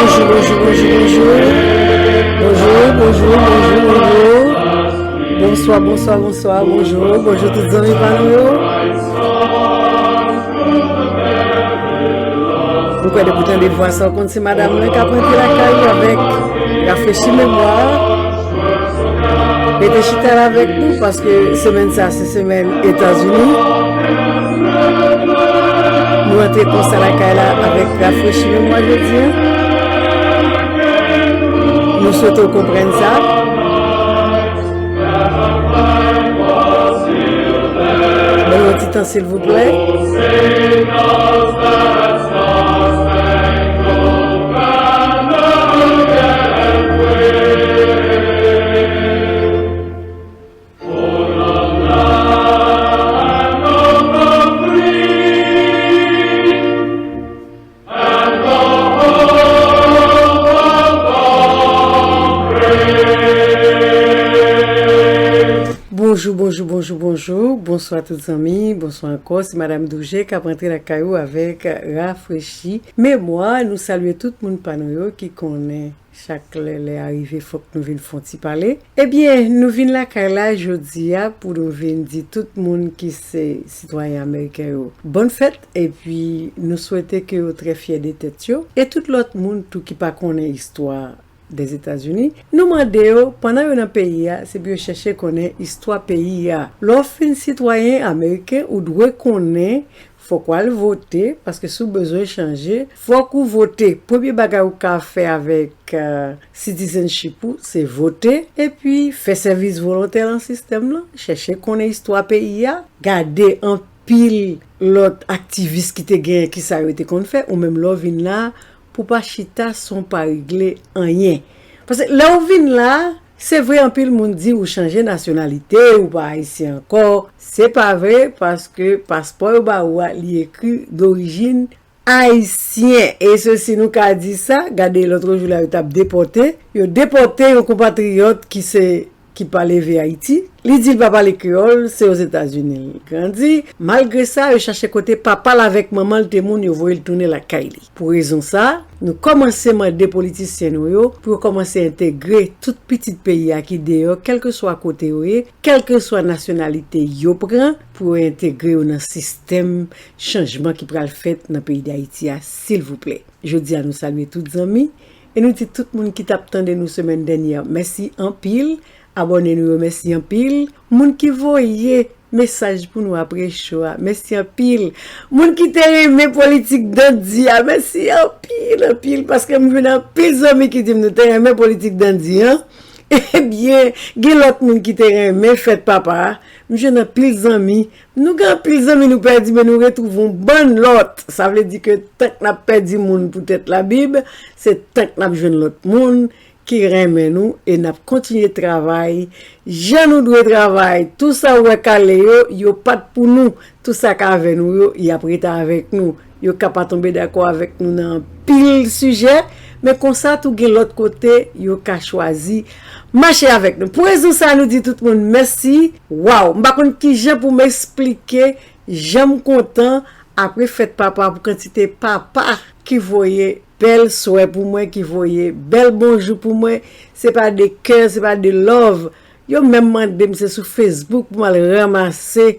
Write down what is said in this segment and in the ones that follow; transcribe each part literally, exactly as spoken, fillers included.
Bonjou, bonjou, bonjou, bonjou. Bonjou, bonjou, bonjou, bonjou. Bonswa, bonswa, bonswa, bonjou. Bonjou tout zanmi pa nou yo. Mwen kwè depi w tande vwa sa, w konn se madanm mwen k ap rantre lakay ou avèk rafrechi memwa. Rete chita la avèk nou, paske semèn sa se semèn Etazini. Nou rantre konsa lakay la avèk rafrechi memwa jodi a. Nou swete w konprann sa. Ban nou yon ti tan, silvouplè. Bonjou, bonjou, bonjou, bonjou. Bonswa tout zanmi, bonswa ankò. Se Madanm Douje k ap rantre lakay ou avèk rafrechi memwa. Nou salye tout moun pa nou yo ki konnen chak lè lè a rive, fòk nou vin fè yon ti pale. Ebyen, nou vin lakay la jodi a pou nou vin di tout moun ki se sitwayen ameriken yo bòn fèt, epi nou swete ke yo trè fyè de tèt yo, e tout lòt moun tou ki pa konnen istwa Dèzetazini, nou mande yo, pandan yo nan peyi a, se pou yo chèche konnen istwa peyi a. Lè w fin sitwayen ameriken, ou dwe konnen, fòk w al vote, paske si w bezwen chanje, fòk ou vote. Premye bagay ou ka fè avèk, eh, citizenship ou, se vote, epi fè sèvis volontè nan sistèm lan, chèche konnen istwa peyi a, gade anpil lòt aktivis ki te genyen, kisa yo te konn fè, ou menm lè w vin la, pou pa chita san w pa regle anyen. Paske lè w vin la, se vre anpil moun di ou chanje nasyonalite, ou pa ayisyen ankò. Se pa vre, paske paspò yo ba ou a, li ekri dorijin ayisyen. E sesi nou ka di sa, gade lòt jou la yo t ap depòte, yo depòte yon konpatriyòt ki se, ki pa leve Ayiti. Li di l pa pale kreyòl, se Ozetazini l grandi. Malgre sa, yo chache kote papa l avèk manman l te moun, yo voye l tounen lakay li. Pou rezon sa, nou kòmanse mande politisyen nou yo pou yo kòmanse entegre tout pitit peyi a ki deyò, kèlkeswa kote yo ye, kèlkeswa nasyonalite yo pran, pou yo entegre yo nan sistèm chanjman ki pral fèt nan peyi Dayiti a, silvouplè. Jodi a, nou salye tout zanmi e nou di tout moun ki t ap tande nou semèn dènyè, mèsi anpil. Abòne nou yo, mèsi anpil. Moun ki voye mesaj pou nou apre cho a, mèsi anpil. Moun ki te renmen politik dandi a, mèsi anpil, anpil, paske m jwenn anpil zanmi ki di m nou te renmen politik dandi an. Ebyen, gen lòt moun ki te renmen fèt papa a. M jwenn anpil zanmi. Nou gen anpil zanmi nou pèdi, men nou retwouve yon bann lòt. Sa vle di ke tank n ap pèdi moun poutèt Labib, se tank n ap jwenn lòt moun ki renmen nou e n ap kontinye travay jan nou dwe travay. Tou sa w wè k ale yo, yo pa t pou nou. Tou sa k avè nou yo, y ap rete avèk nou. Yo ka pa tonbe dakò avèk nou nan anpil sijè, men konsa tou gen lòt kote yo ka chwazi mache avèk nou. Pou rezon sa, nou di tout moun mèsi. Waw, m pa konn kijan pou m esplike jan m kontan apre fèt papa pou kantite papa ki voye bèl swè pou mwen, ki voye bèl bonjou pou mwen. Se pa de kè, se pa de love. Yo menm mande m se sou Facebook pou m al ranmase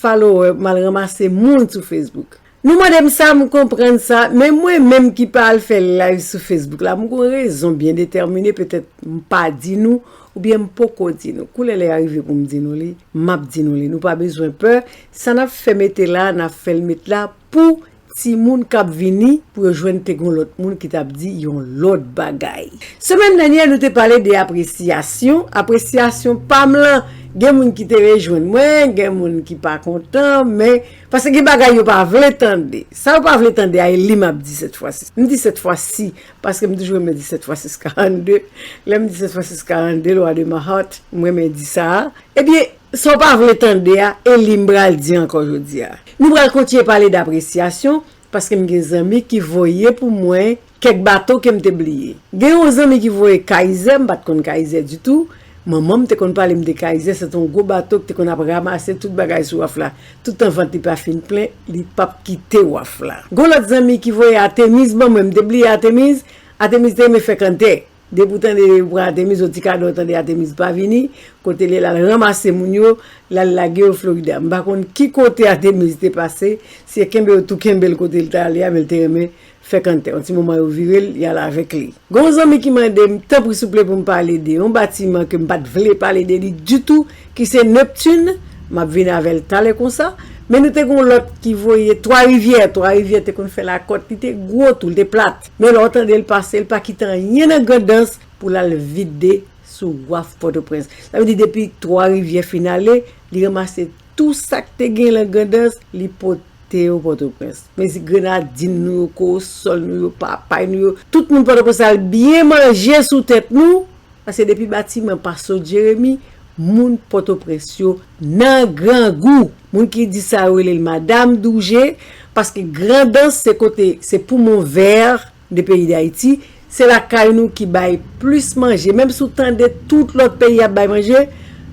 follower, pou m al ranmase moun sou Facebook. Nou mande m sa, m konprann sa, men mwen menm ki pa al fè live sou Facebook la, m gon rezon byen detèmine, petèt m pa di nou, oubyen m poko di nou. Kou lè lè a rive pou m di nou li, m ap di nou li. Nou pa bezwen pè, sa n ap fè mete la, n ap fè l met la pou timoun k ap vini, pou yo jwenn te gon lòt moun ki t ap di yon lòt bagay. Semèn dènyè, nou te pale de apresyasyon. Apresyasyon pa m lan, gen moun ki te rejwenn mwen, gen moun ki pa kontan, men paske gen bagay yo pa vle tande. Sa yo pa vle tande a, e li m ap di sèt fwa si. M di sèt fwa si, paske m toujou renmen di sèt fwa sis karannde. Lè m di sèt fwa sis karannde, lwa de my heart, m renmen di sa a. Ebyen, sa w pa vle tande a, e li m pral di ankò jodi a. Nou pral kontinye pale d apresyasyon, paske m gen zanmi ki voye pou mwen kèk bato ke m te bliye. Gen yon zanmi ki voye Kayizè, m pa t konn Kayizè ditou, Manman m te konn pale m de Kayizè, se te yon gwo bato ki te konn ap ranmase tout bagay sou waf la. Toutan vant li pa fin plen, li p ap kite waf la. Gon lòt zanmi ki voye Atemiz ban mwen, m te bliye Atemiz. Atemiz te renmen fè kantè. Depi w tande yo pran Atemiz, yon ti kadò, w tande Atemiz pa vini, kote l ye, l al ranmase moun yo, l al lage yo Florida. M pa konn ki kote Atemiz te pase, si e kenbe yo tou kenbe l kote l t ale a, men l te renmen fè kantè. Yon ti moman yo vire l, y al avèk li. Gon zanmi ki mande m, tanpri souple pou m pale de yon batiman ke m pa t vle pale de li ditou, ki se Neptune, m ap vin avè l talè konsa. Men nou te gon lòt ki voye Twa Rivyè. Twa Rivyè te konn fè lakòt, li te gwo tou, li te plat. Men lè w tande l pase, l pa kite anyen nan Grandans pou l al vide sou waf Pòtoprens. Sa vle di depi Twa Rivyè fin ale, li ranmase tou sa k te gen nan Grandans, li pote yo Pòtoprens. Men si grenadin nou yo, kowosòl nou yo, papay nou yo, tout moun Pòtoprens al byen manje sou tèt nou. Paske depi batiman pase Jeremi, moun Pòtoprens yo nan grangou. Moun ki di sa yo rele l Madanm Douje, paske Grandans se kote, se poumon vè de peyi Dayiti. Se lakay nou ki bay plis manje. Menm si w tande tout lòt peyi ap bay manje,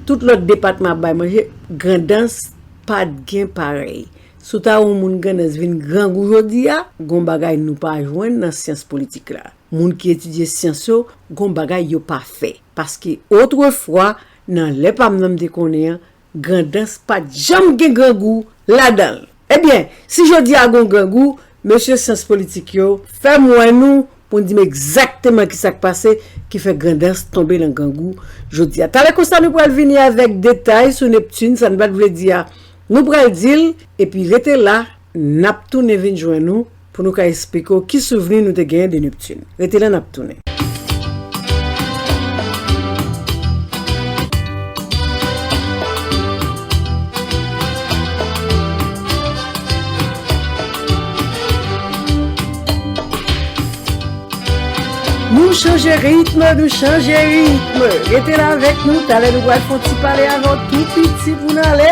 tout lòt depatman ap bay manje, Grandans pa t gen parèy. Si w ta wè yon moun Grandans vin grangou jodi a, gon bagay nou pa jwenn nan syans politik la. Moun ki etidye syans yo, gon bagay yo pa fè. Paske otrefwa, nan lè pa m nan m te konnen an, Grandans pa t janm gen grangou ladan l. Ebyen, si jodi a gon grangou, mesye syans politik yo, fè m wè nou pou n di m egzakteman ki sa k pase ki fè Grandans tonbe nan grangou jodi a. Talè konsa nou pral vini avèk detay sou Neptune, sa n pa t vle di a, nou pral di l, epi rete la, n ap tounen vin jwenn nou pou nou ka esplike w ki souvni nou te genyen de Neptune. Rete la, n ap tounen. Nou chanje ritm, nou chanje ritm. Rete la avèk nou, talè nou pral fè yon ti pale avè w tou piti pou n ale.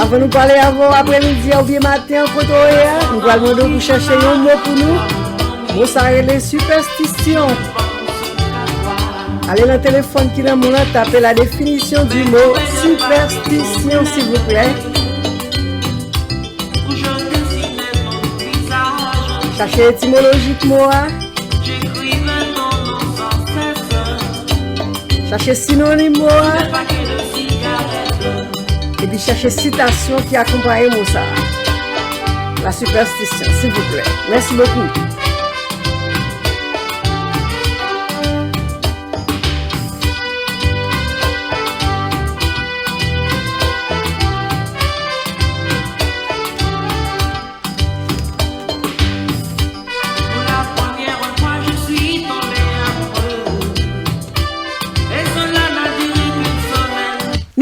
Avan nou pale avè w apremidi a oubyen maten an, kote w ye a, nou pral mande w pou chèche yon mo pou nou. Mo sa rele sipèstisyon. Ale nan telefòn ki nan men w lan, tape la définition du mot superstition, silvouplè. Chache etimolojik mo a. Chache sinonim mo a. Epi chache sitasyon ki akonpaye mo sa a. La superstition, silvouplè. Mèsi bokou.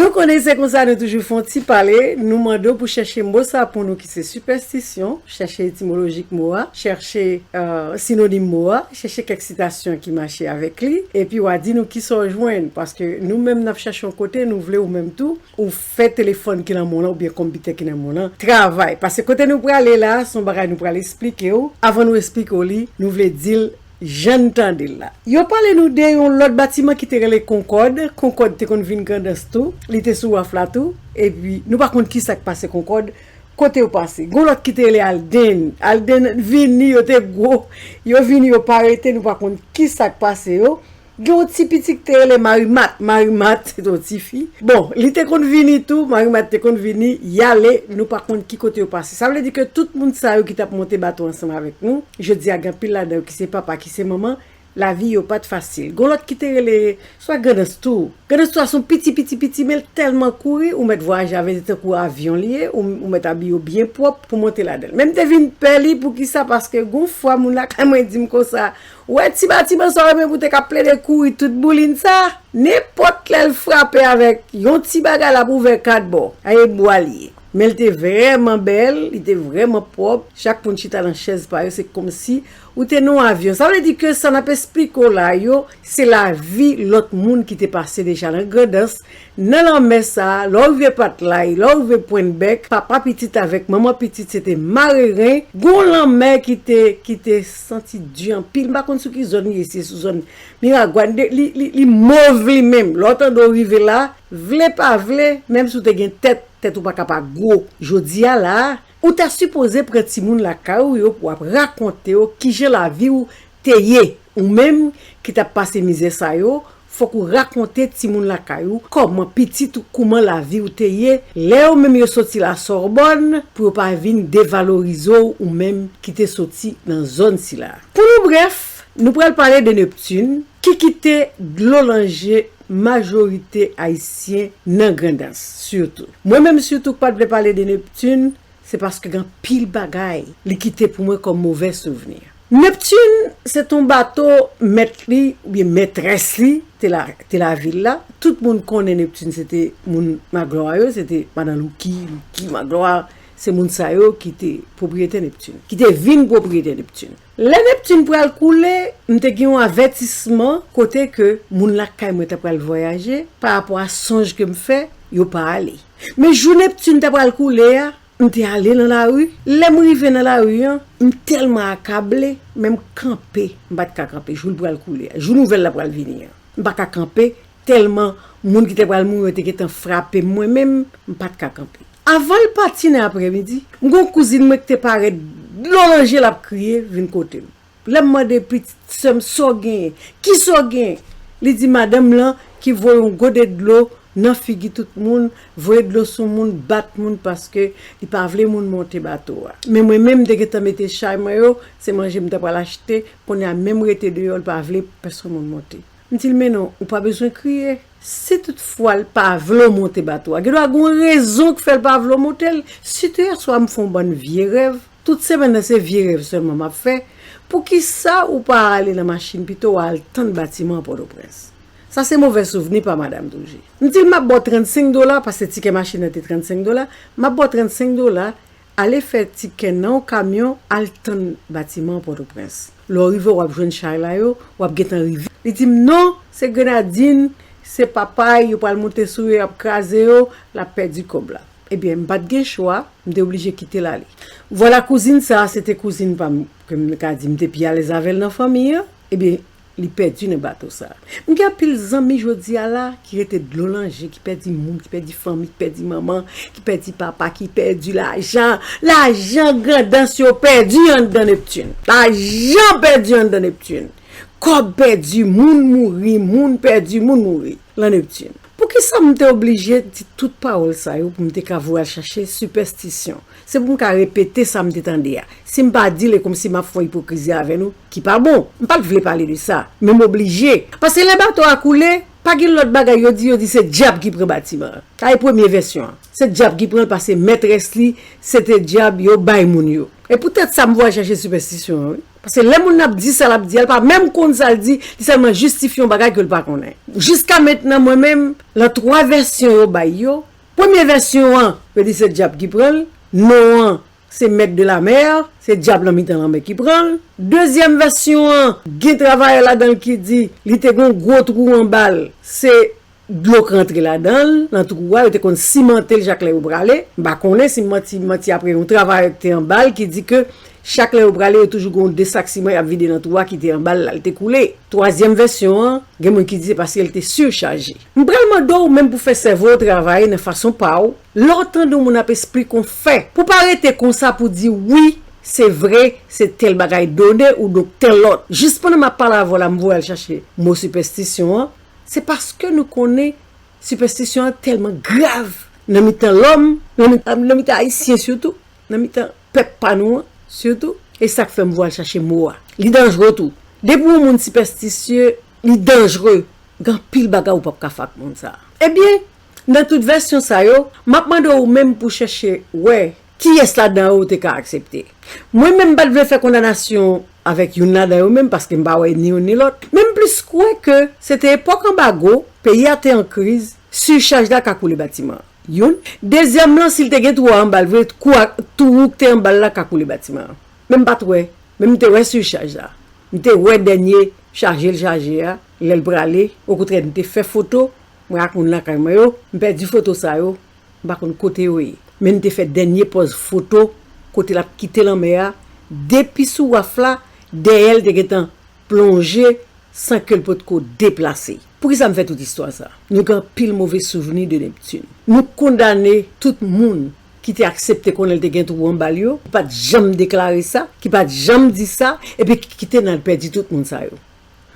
Nou konnen se konsa nou toujou fè yon ti pale, nou mande w pou chèche mo sa pou nou ki se sipèstisyon, chèche etimolojik mo a, chèche, euh, sinonim mo a, chèche kèk sitasyon ki mache avèk li, epi w a di nou kisa w jwenn, paske nou menm n ap chèche yon kote, nou vle ou menm tou, ou fè telefòn ki nan men w lan oubyen konpitè ki nan men w lan travay. Paske kote nou prale la, se yon bagay nou pral esplike w. Avan nou esplike w li, nou vle di l jan n tande l la. Yo pale nou de yon lòt batiman ki te rele Konkòd. Konkòd te konn vin Grandans tou. Li te sou waf la tou. Epi, nou pa konn ki sa k pase Konkòd. Kote yo pase? Gon lòt ki te rele Alden. Alden vini, yo te gwo. Yo vini, yo pa rete, nou pa konn ki sa k pase yo. Gen yon ti piti ki te rele Marimat. Marimat, se te yon ti fi. Bon, li te konn vini tou, Marimat te konn vini, y ale, nou pa konn ki kote yo pase. Sa vle di ke tout moun sa yo ki t ap monte bato ansanm avèk nou, jodi a gen anpil ladan yo ki se papa, ki se manman, lavi yo pa t fasil. Gon lòt ki te rele, swa Grandans tou. Grandans tou a se yon piti, piti, piti, men l tèlman kouri, ou mèt vwayaje avè l, se tankou avyon li ye, ou, ou mèt abiye w byen pwòp pou monte ladan l. Men m te vin pè li, poukisa? Paske gon fwa moun lakay mwen di m konsa, ou wè ti batiman sa w renmen pou te ka plede kouri tout boulin sa? Nenpòt lè l frape avèk yon ti bagay l ap ouvè kat bò. A e bwa li ye. Men l te vrèman bèl, li te vrèman pwòp. Chak moun chita nan chèz pa yo, se kòmsi Ou te nan yon avyon. Sa vle di ke sa n ap esplike w la yo, se lavi lòt moun ki te pase deja nan Grandans, nan lanmè sa a, lè w rive Patlay, lè w rive Pwennbèk, papa pitit avèk manman pitit se te mare ren. Gon lanmè ki te, ki te santi di anpil. M pa konn sou ki zòn li ye, si se sou zòn Miragwàn, li, li, li mov li menm. Lè w tande w rive la, vle pa vle, menm si w te gen tèt, tèt ou pa ka pa gwo. Jodi a la a, ou ta sipoze pran timoun lakay ou yo pou w ap rakonte yo kijan lavi w te ye. Ou menm ki t ap pase mizè sa yo, fòk ou rakonte timoun lakay ou kòman pitit ou, kouman lavi w te ye lè yo menm yo soti Lasòbòn, pou yo pa vin devalorize w ou menm ki te soti nan zòn sila. Pou nou brèf, nou pral pale de Neptune ki kite dlo nan je majorite Ayisyen nan Grandans, sitou. Mwen menm sitou k pa t vle pale de Neptune, se paske gen anpil bagay li kite pou mwen kòm movè souvni. Neptune se t on bato mèt li oubyen mètrès li te la, te lavil la. Tout moun konnen Neptune se te moun Maglwa yo, se te madan Louki, Louki Maglwa, se moun sa yo ki te pwopriyetè Neptune, ki te vin pwopriyetè Neptune. Lè Neptune pral koule, m te gen yon avètisman kote ke moun lakay mwen ta pral vwayaje, pa rapò a sonj ke m fè, yo pa ale. Men jou Neptune ta pral koule a, m te ale nan lari. Lè m rive nan lari an, m tèlman akable, men m kanpe, m pa t ka kanpe. Jou l pral koule a, jou nouvèl la pral vini an, m pa ka kanpe, tèlman moun ki te pral mouri yo te gentan frape m, mwen menm, m pa t ka kanpe. Avan l pati nan aprèmidi, m gon kouzin mwen ki te parèt, dlo nan je l ap kriye, vin kote m. Lè m mande pitit sè m sa w genyen, kisa w genyen, li di madanm lan ki voye yon gode dlo nan figi tout moun, voye dlo sou moun, bat moun paske li pa vle moun monte bato a. Men mwen menm, m te gentan mete chay mwen yo, se manje m ta pral achte, kounye a menm rete deyò, l pa vle pèsonn moun monte. M di l, men non, ou pa bezwen kriye. Si toutfwa l pa vle w monte bato a, gendwa gon rezon k fè l pa vle w monte l. Sitou yèswa m fè yon bann vye rèv. Tout semèn nan se vye rèv sèlman m ap fè. Poukisa ou pa ale nan machin pito w al tann batiman an Pòtoprens? Sa se movè souvni pa madanm toujou. M di l, m ap ba w trannsenk dola, paske tikè machin nan te trannsenk dola, m ap ba w trannsenk dola, ale fè tikè nan yon kamyon, al tann batiman an Pòtoprens. Lè w rive, w ap jwenn chay la yo, w ap gentan rive. Li di m, non, se grenadin, se papay, yo pral monte sou yo, y ap kraze yo, l ap pèdi kòb la. Ebyen, m pa t gen chwa, m te oblije kite l ale. Vwala kouzin sa a, se te kouzin pa m, ke m ka di m te pi alèz avè l nan fanmi an. Ebyen, li pèdi nan bato sa a. M gen anpil zanmi jodi a la ki rete dlo nan je, ki pèdi moun, ki pèdi fanmi, ki pèdi manman, ki pèdi papa, ki pèdi lajan. Lajan Grandans yo pèdi anndan Neptune. Lajan pèdi anndan Neptune. Kòb pèdi, moun mouri, moun pèdi, moun mouri lan Neptune. Poukisa m te oblije di tout pawòl sa yo pou m te ka voye al chache sipèstisyon? Se pou m ka repete sa m te tande a. Si m pa di l, e kòmsi m ap fè yon ipokrizi avè nou, ki pa bon. M pa t vle pale de sa, men m oblije. Paske lè bato a koule, pa gen lòt bagay yo di, yo di se dyab ki pran batiman an. Sa e premye vèsyon an. Se dyab ki pran l paske mètrès li, se te dyab yo bay moun yo. E poutèt sa m voye chache sipèstisyon an, wi. Paske lè moun nan ap di sa l ap di a, l pa menm konn sa l di, li sèlman jistifye yon bagay ke l pa konnen. Jiska mentnan, mwen menm, lan twa vèsyon yo bay yo, premye vèsyon an, yo di se dyab ki pran l, non an, se mèt de la mè, se dyab nan mitan lanmè ki pran l. Dezyèm vèsyon an, gen travayè ladan l ki di li te gen yon gwo twou anba l, se dlo k rantre ladan l, nan twou a, yo te konn simante l chak lè yo prale. M pa konnen si m manti, m manti apre yon travayè ki te anba l ki di ke chak lè yo prale, yo toujou gen yon de sak siman y ap vide nan twou a ki te anba l la, l te koule. Twazyèm vèsyon an, gen moun ki di se paske l te sichaje. M pral mande w menm pou fè sèvo w travay nan fason pa w. Lè w tande yon moun ap esplike yon fè, pou pa rete konsa pou di wi, se vre, se tèl bagay done ou donk tèl lòt. Jis pandan m ap pale avè w la, m voye al chache mo sipèstisyon an. Se paske nou konnen sipèstisyon an tèlman grav nan mitan lòm, nan mitan, nan mitan ayisyen sitou, nan mitan pèp pa nou an sitou. E sa k fè m voye al chache mo a. Li danjre tou. Depi yon moun sipèstisye, li danjre. Gen anpil bagay ou p ap ka fè ak moun sa a. Ebyen, nan tout vèsyon sa yo, m ap mande w menm pou chèche wè kiyès ladan yo ou te ka aksepte. Mwen menm, m pa t vle fè kondanasyon avèk youn ladan yo menm, paske m pa wè ni youn ni lòt. Men m plis kwè ke se te epòk anbago, peyi a te an kriz, sichaj la ka koule batiman an. Youn. Dezyèm lan, si l te gen twou a anba l vre, twou a, twou k te anba l la ka koule batiman an. Men m pa t wè Men m te wè sirchaj la. M te wè dènye chaje l chaje a, lè l prale. Okontrè, m te fè foto, mwen ak moun lakay mwen yo, m pèdi foto sa yo, m pa konn kote yo ye. Men m te fè dènye pòz foto kote l ap kite lanmè a, depi sou waf la, dèyè l te gentan plonje san ke l potko deplase. Poukisa m fè tout istwa sa? Nou gen anpil move souvni de Neptune. Nou kondane tout moun ki te aksepte konnen l te gen twou anba l yo, ki pa t janm deklare sa, ki pa t janm di sa, epi ki kite n al pèdi tout moun sa yo.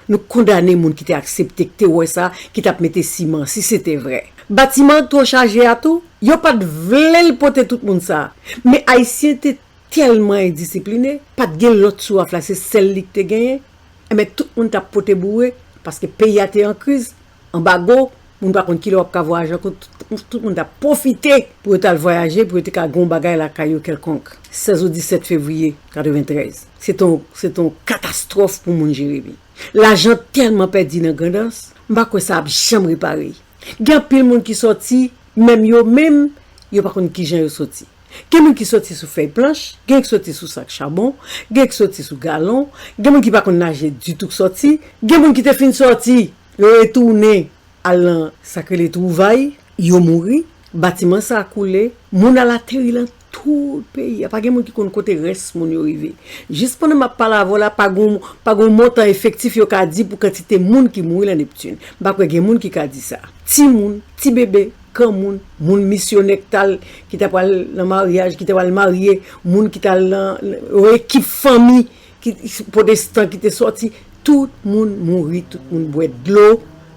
Nou kondane moun ki te aksepte, ki te wè sa, ki t ap mete siman, si se te vrè. Batiman an t twò chaje a tou, yo pa t vle l pote tout moun sa. Men Ayisyen te tèlman endisipline, pa t gen lòt sou waf la, se sèl li k te genyen. Enben, tout moun t ap pote boure, paske peyi a te an kriz, anbago, moun pa konn kilè w ap ka vwayaje ankò, tout, tout moun t ap pwofite pou yo t al vwayaje, pou yo te ka gen yon bagay lakay yo kèlkonk. Sèz ou disèt fevriye katreventrèz. Se te yon, se te yon katastwòf pou moun Jeremi. Lajan tèlman pèdi nan Grandans, m pa kwè sa ap janm repare. Gen anpil moun ki sòti, menm yo menm, yo pa konn kijan yo sòti. Gen moun ki sòti sou fèy planch, gen ki sòti sou sak chabon, gen ki sòti sou galon, gen moun ki pa konn naje ditou k sòti, gen moun ki te fin sòti, yo retounen al nan sa k rele twouvay, yo mouri, batiman sa a koule, moun al ateri lan tout peyi a. Pa gen moun ki konn kote rès moun yo rive. Jis pandan m ap pale avè w la, pa gon, pa gon montan efektif yo ka di pou kantite moun ki mouri lan Neptune. M pa kwè gen moun ki ka di sa. Timoun, ti bebe, granmoun, moun misyonè k t al, ki ta pral nan maryaj, ki ta pral marye, moun ki t al nan, yon ekip fanmi ki, pwotestan ki te sòti, tout moun mouri, tout moun bwè dlo.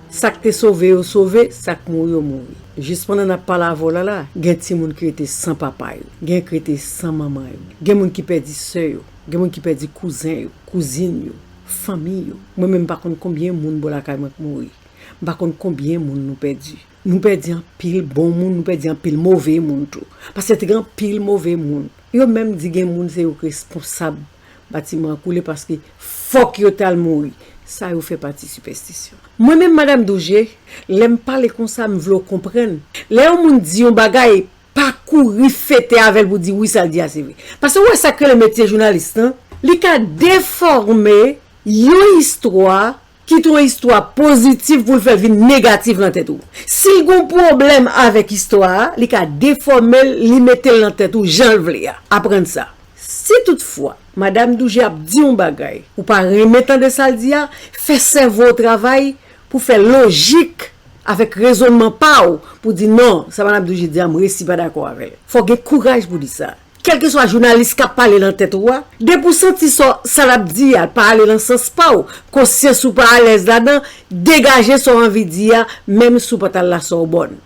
Sa k te sove yo sove, sa k mouri yo mouri. Jis pandan n ap pale avè w la la, gen timoun ki rete san papa yo, gen ki rete san manman yo, gen moun ki pèdi sè yo, gen moun ki pèdi kouzen yo, kouzin yo, fanmi yo. Mwen menm, m pa konn konbyen moun bò lakay mwen k mouri. M pa konn konbyen moun nou pèdi. Nou pèdi anpil bon moun, nou pèdi anpil move moun tou. Paske te gen anpil move moun. Yo menm di gen moun se yo k responsab batiman an koule paske fòk yo t al mouri. Sa yo fè pati sipèstisyon. Mwen menm, Madanm Douje, lè m pale konsa, m vle w konprann. Lè yon moun di yon bagay, pa kouri fete avè l pou di wi, sa l di a se vre. Paske w wè sa k rele metye jounalis lan, li ka defòme yon istwa ki t yon istwa pozitif pou l fè l vin negatif nan tèt ou. Si l gen yon pwoblèm avèk istwa a, li ka defòme l, li mete l nan tèt ou jan l vle a. Aprann sa. Si toutfwa Madanm Douje ap di yon bagay, ou pa renmen tande sa l di a, fè sèvo w travay pou fè lojik avèk rezònman pa w, pou di non, sa Madanm Douje di a, m resi pa dakò avè l. Fò w gen kouraj pou di sa. Kèlkeswa jounalis k ap pale lan tèt ou a, depi w santi sa, sa l ap di a pa ale lan sans pa w, konsyans ou pa alèz ladan, degaje sa w anvi di a, menm si w pa t al la Sòbòn.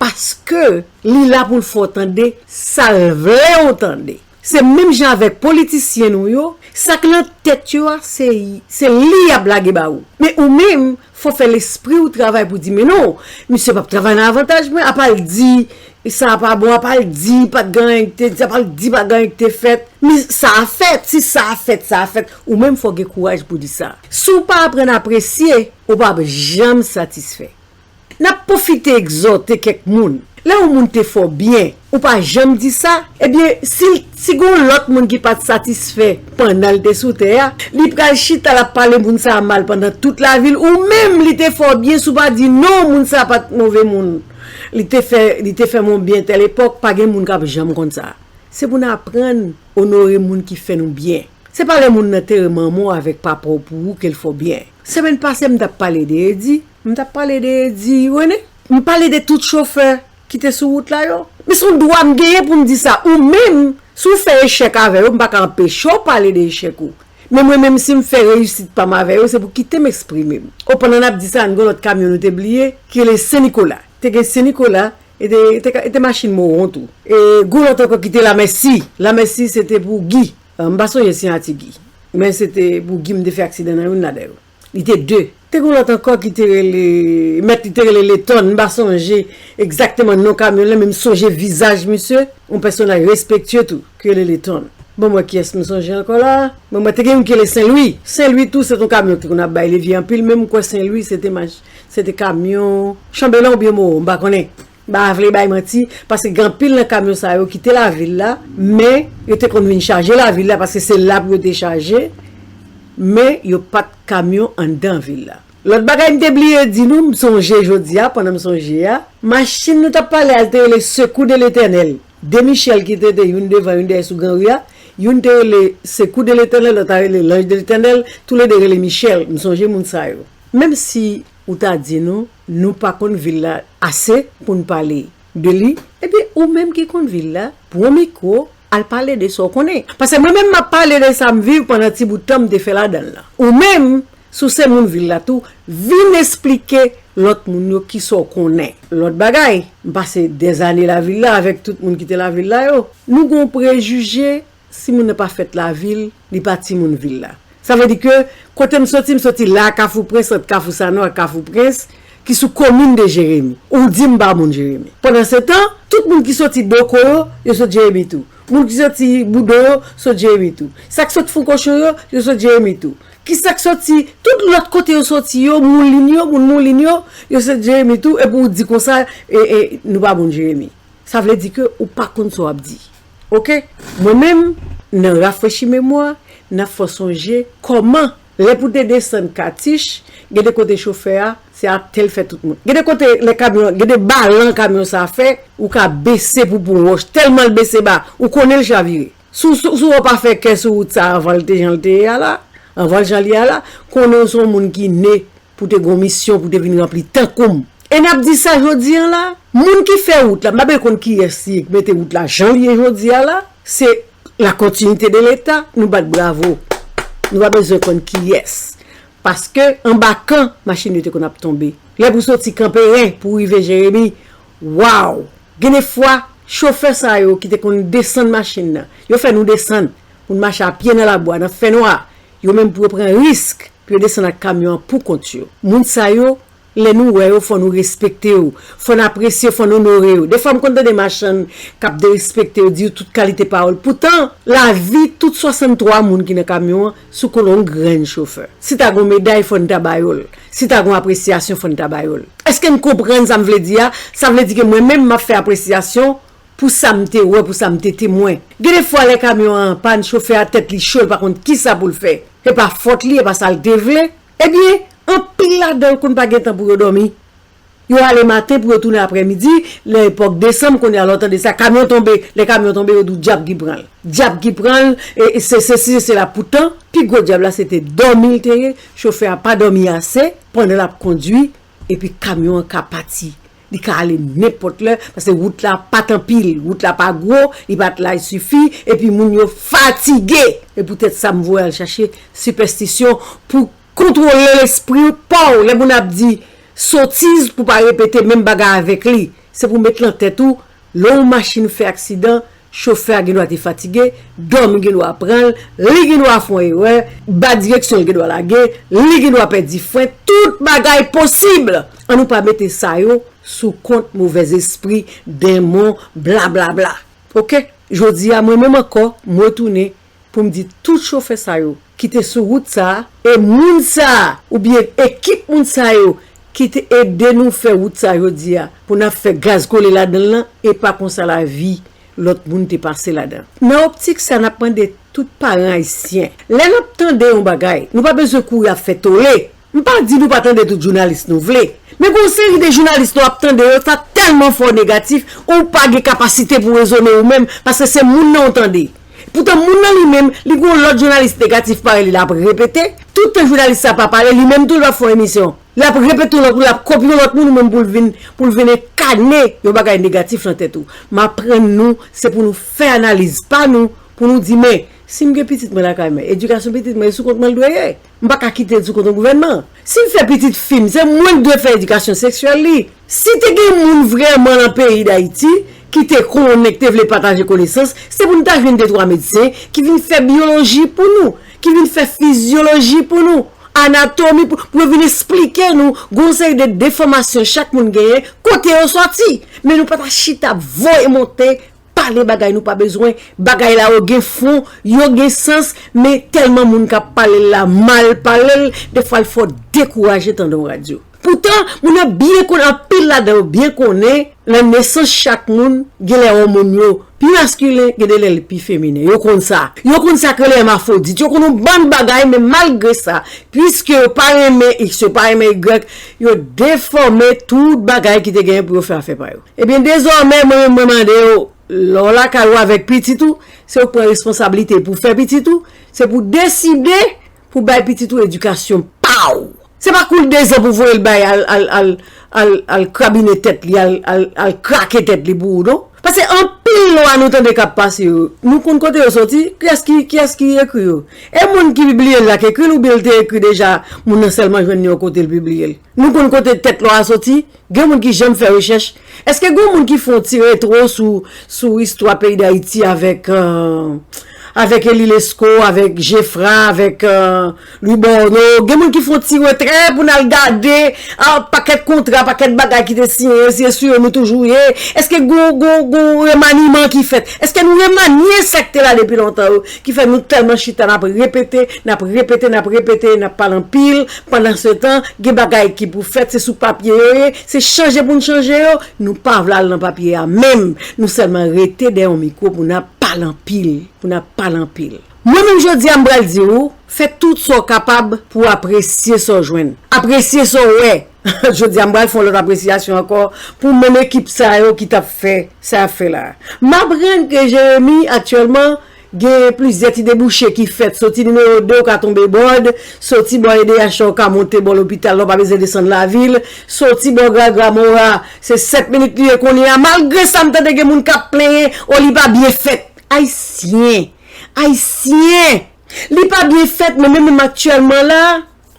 Paske li la pou l fè w tande sa l vle w tande. Se menm jan avèk politisyen nou yo, sa k lan tèt yo a, se, se li y ap lage ba ou. Men ou menm, fò w fè lespri w travay pou di, men non, misye p ap travay nan avantaj mwen, apa l di, sa a pa bon, apa l di pa t gen anyen ki te di, apa l di pa t gen anyen ki te fèt. Men sa a fèt, si sa a fèt, sa a fèt, ou menm fò w gen kouraj pou di sa. Si w pa aprann apresye, ou p ap janm satisfè. N ap pwofite egzòte kèk moun. Lè yon moun te fè w byen, ou pa janm di sa, ebyen, si, si gen yon lòt moun ki pa t satisfè pandan l te sou tè a, li pral chita, l ap pale moun sa a mal pandan tout lavi l, ou menm li te fè w byen, si w pa di non, moun sa a pa t move moun. Li te fè, li te fè m yon byen tèl epòk, pa gen moun k ap janm konn sa. Se pou n aprann onore moun ki fè nou byen. Se pa lè moun nan tere manman w avèk papa w pou ou ke l fè w byen. Semèn pase, m t ap pale de Edi. M t ap pale de Edi Rene. M pale de tout chofè ki te sou wout la yo. Men se yon dwa m genyen pou m di sa. Ou menm, si w fè echèk avè yo, m pa ka anpeche w pale de echèk ou. Men mwen menm, si m fè reyisit pa m avè yo, se pou kite m eksprime m. O, pandan n ap di sa, n gen yon lòt kamyon nou te bliye, ki rele Sen Nikola. Te gen Sen Nikola, e te, e te, e te machin mawon tou. E gen yon lòt ankò ki te Lamèsi. Lamèsi, se te pou Gi. Ah, m pa sonje siyati Gi. Men se te pou Gi m te fè aksidan nan youn ladan yo. Li te de. Te gen yon lòt ankò ki te rele, mèt li te rele Letòn. M pa sonje egzakteman non kamyon lan, men m sonje vizaj misye, yon pèsonaj respektye tou, ki rele Letòn. Bon, mwen kiyès m sonje ankò la? Bon, mwen te gen youn ki rele Sen Lwi. Sen Lwi tou, se te yon kamyon ki te konn ap bay levye anpil, men m kwè Sen Lwi, se te mach-, se te kamyon Chanbelan oubyen Mowo, m pa konnen. M pa vle bay manti, paske gen anpil nan kamyon sa yo kite lavil la, men yo te konn vin chaje lavil la, paske se la pou yo te chaje, men yo pa t kamyon anndan vil la. Lòt bagay m te bliye di nou, m sonje jodi a, pandan m sonje a, machin nou t ap pale a, l te rele Secours de l'Éternel. De Michel ki te, te youn devan, youn dèyè sou granri a, youn te rele Secours de l'Éternel, lòt a rele L'Ange de l'Éternel, toulede rele Michel, m sonje moun sa yo. Menm si ou ta di nou, nou pa konn vil la ase pou n pale de li, ebyen, ou menm ki konn vil la, pran mikwo, al pale de sa w konnen. Paske mwen menm, m ap pale de sa m viv pandan ti bout tan m te fè ladan l lan. Ou menm, si w se moun vil la tou, vin esplike lòt moun yo kisa w konnen. Lòt bagay, m pase dèzane lavil la avèk tout moun ki te lavil la yo. Nou gen yon prejije, si moun nan pa fèt lavil, li pa timoun vil la. Sa vle di ke kote m soti, m soti la, Kafou Prens, ant Kafou Sanò ak Kafou Prens, ki sou komin de Jeremi. Ou di m pa moun Jeremi. Pandan se tan, tout moun ki soti Doko yo, yo sot Jeremi tou. Moun ki soti Boudon yo, sot Jeremi tou. Sa k sot Fon Kochon yo, yo sot Jeremi tou. Ki sa k soti tout lòt kote yo soti yo, Moulin yo, moun Moulin yo, yo sot Jeremi tou, epi ou di konsa, e, e, nou pa moun Jeremi. Sa vle di ke ou pa konn sa w ap di. Oke? Mwen menm, nan rafrechi memwa, n ap fè w sonje kòman, lè pou te desann Katich, gen de kote chofè a, se atè l fè tout moun. Gen de kote, lè kamyon, gen de balan kamyon sa fè, ou ka bese pou pran wòch, tèlman l bese ba, ou konnen l chavire. Si w, si w, si w pa fè kè sou wout sa anvan l te jan l te ye a la, anvan l jan l ye a la, konnen w se yon moun ki ne pou te gen yon misyon pou te vin ranpli tankou m. E n ap di sa jodi a la, moun ki fè wout la, m pa bezwen konn kiyès li ye ki mete wout la jan l ye jodi a la, se la continuité de l'État, nou bat bravo. Nou pa bezwen konn kiyès. Paske anba kan machin yo te konn ap tonbe. Lè pou soti Kanperen pou rive Jeremi, waw! Gen de fwa, chofè sa yo ki te konn desann machin nan, yo fè nou desann pou n mache a pye nan labou a, nan fènwa. Yo menm pou yo pran risk, pou yo desann ak kamyon an pou kont yo. Moun sa yo, lè nou wè yo, fò nou respekte yo. Fò n apresye, fò n onore yo. Defwa, m konn tande machann k ap derespekte yo, di yo tout kalite pawòl. Poutan, lavi tout swasanntwa moun ki nan kamyon an sou kolo yon grenn chofè. Si ta gen yon meday, fò n ta ba yo l. Si ta gen yon apresyasyon, fò n ta ba yo l. Èske n konprann sa m vle di a? Sa vle di ke mwen menm, m ap fè apresyasyon pou sa m te wè, pou sa m te temwen. Gen de fwa, lè kamyon an an pàn, chofè a tèt li cho, li pa konn kisa pou l fè. E pa fòt li, e pa sa l te vle. Ebyen, anpil ladan yo konn pa gen tan pou yo dòmi. Yo ale maten pou yo tounen aprèmidi, lè epòk desanm, kounye a lè w tande sa, kamyon tonbe, lè kamyon tonbe, yo di w dyab ki pran l. Dyab ki pran l, e, e se sesi, se sela. Poutan, pi gwo dyab la, se te dòmi l te ye, chofè a pa dòmi ase pandan l ap kondui, epi kamyon an ka pati. Li ka ale nenpòt lè, paske wout la pa t anpil, wout la pa gwo, li pa t laj sifi, epi moun yo fatige. E poutèt sa, m voye al chache sipèstisyon pou kontwole lespri pa w. Lè moun ap di sotiz, pou pa repete menm bagay avèk li. Se pou met lan tèt ou, lè yon machin fè aksidan, chofè a gen dwa te fatige, dòmi gen dwa pran l, li gen dwa fè yon erè, bad direksyon l gen dwa lage, li gen dwa pèdi fren, tout bagay posib. Ann nou pa mete sa yo sou kont movèzespri, denmon, blablabla. Oke? Jodi a, mwen menm ankò, m retounen pou m di tout chofè sa yo ki te sou wout sa a, e moun sa a, oubyen ekip moun sa yo ki te ede nou fè wout sa a jodi a, pou n ap fè gaz kole ladan l lan, e pa konsa lavi lòt moun te pase ladan. Nan optik sa, n ap mande tout paran ayisyen, lè n ap tande yon bagay, nou pa bezwen kouri ap fè tole. M pa di nou pa tande tout jounalis nou vle. Men gen yon seri de jounalis nou ap tande yo, sa tèlman fò negatif, ou pa gen kapasite pou rezone ou menm, paske se moun nan ou tande. Poutan moun nan li menm, li gen yon lòt jounalis negatif parèy li, l ap repete. Toutan jounalis sa pa pale, li menm tou l ap fè yon emisyon. L ap repete yon lòt moun, l ap kopye yon lòt moun, ou menm pou l vin, pou l vin enkane yon bagay negatif nan tèt ou. M aprann nou, se pou nou fè analiz pa nou, pou nou di, men, si m gen pitit mwen lakay mwen, edikasyon pitit mwen, e sou kont mwen l dwe ye. M pa ka kite l sou kont yon gouvènman. Si m fè pitit fi m, se mwen k dwe fè edikasyon seksyèl li. Si te gen moun vrèman nan peyi Dayiti ki te konnen, ki te vle pataje konesans, se pou n ta jwenn de twa medsen ki vin fè byoloji pou nou, ki vin fè fizyoloji pou nou, anatomi pou, pou yo vin esplike nou, gen yon seri de defòmasyon chak moun genyen, kote yo sòti. Men nou pa ta chita ap voye monte pale bagay nou pa bezwen. Bagay la yo gen fon, yo gen sans, men tèlman moun k ap pale l la mal pale l, defwa l fè w dekouraje tande yon radyo. Poutan, moun yo byen konnen, anpil ladan yo byen konnen, nan nesans chak moun, gen lè yon moun yo pi maskilen, gen de lè li pi feminen. Yo konn sa. Yo konn sa k rele èmafwodit. Yo konn yon bann bagay, men malgre sa, piske yo pa renmen X, yo pa renmen Y, yo defòme tout bagay ki te genyen pou yo fè afè pa yo. Ebyen, dezòmè, mwen menm, mwen mande yo, lè w lakay ou avèk pitit ou, se ou k pran responsablite pou fè pitit ou, se pou deside pou bay pitit ou edikasyon pa w. Se pa koul dezan pou voye l bay al, al, al, al, al krabinen tèt li, al, al, al krake tèt li pou ou, non. Paske anpil lwa nou tande k ap pase yo, nou konn kote yo soti, kiyès ki, kiyès ki ekri yo. E moun ki pibliye l la k ekri l, oubyen l te ekri deja, moun nan sèlman jwenn li yon kote l pibliye l. Nou konn kote tèt lwa a soti, gen moun ki janm fè rechèch. Èske gen moun ki fè yon ti retwo sou, sou istwa peyi Dayiti avèk, euh, avèk Elie Lescot, avèk Geffrard, avèk, euh, Louis Borneau? Gen moun ki fè yon ti retrè pou n al gade, ah, pakèt kontra, pakèt bagay ki te siyen, se sou yo nou toujou ye? Èske gon, gon, gon remaniman ki fèt? Èske nou remanye sa k te la depi lontan yo, ki fè nou tèlman chita, n ap repete, n ap repete, n ap repete, n ap pale anpil, pandan se tan, gen bagay ki pou fèt, se sou papye yo ye, se chanje pou n chanje yo, nou pa vle al nan papye a menm, nou sèlman rete dèyè yon mikwo pou n ap pale anpil, pou n ap pale anpil. Mwen menm jodi a m pral di ou, fè tout sa w kapab pou w apresye sa w jwenn. Apresye sa w wè. Jodi a m pral fè yon lòt apresyasyon ankò pou menm ekip sa yo ki t ap fè sa y ap fè la. M aprann ke Jeremi aktyèlman gen plizyè ti debouche ki fèt. Soti nimewo de ou ka tonbe Bòd, soti bò E D H la ou ka monte bò lopital la, ou pa bezwen desann lavil, soti bò Gragra Mora, se sèt minit li ye kounye a. Malgre sa, m tande gen moun k ap plenyen, o, li pa byen fèt. Ayisyen! Ayisyen! Li pa byen fèt, men menm, menm aktyèlman la,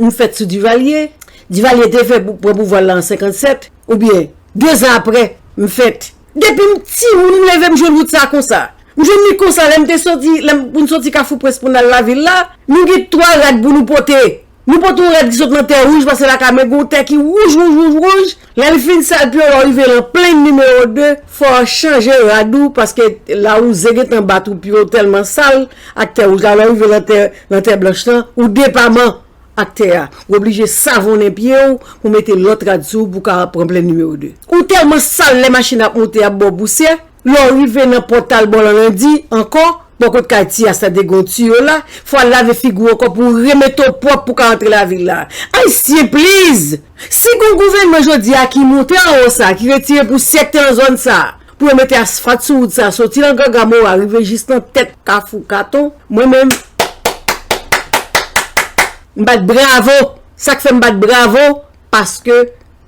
m fèt sou Divalye. Divalye te fè pou, pran pouvwa l la an senkannsèt, oubyen de zan apre, m fèt. Depi m timoun, m leve, m jwenn wout sa konsa. M jwenn li konsa, lè m te soti, lè m, pou n soti Kafou Prens pou n al lavil la, nou gen twa rad pou nou pote. Nou pote yon rad ki sot nan tè wouj, paske lakay mwen gen yon tè ki wouj, wouj, wouj, wouj. Lè l fin sal pye w, lè w rive nan plenn nimewo de, fò w chanje rad ou, paske lawouze gentan bat ou, pye w tèlman sal ak tè wouj la, lè w rive nan tè, nan tè blanch lan, ou depaman ak tè a. Ou oblije savonnen pye w pou mete lòt rad sou w pou w ka pran plenn nimewo de. Ou tèlman sal lè machin ap monte ap ba w pousyè, lè w rive nan pòtal bò Lanlandi ankò, bò kot kay Tiyas la te gen yon tiyo la, fò w al lave figi w ankò pou w remete w pwòp pou w ka rantre lavil la. Ayisyen, please! Si gen yon gouvènman jodi a ki monte anwo sa, ki retire pousyè k te nan zòn sa, pou yo mete asfalt sou wout sa, soti nan Gragra Mora rive jis nan tèt Kafou Katon, mwen menm, m bat bravo. Sa k fè m bat bravo, paske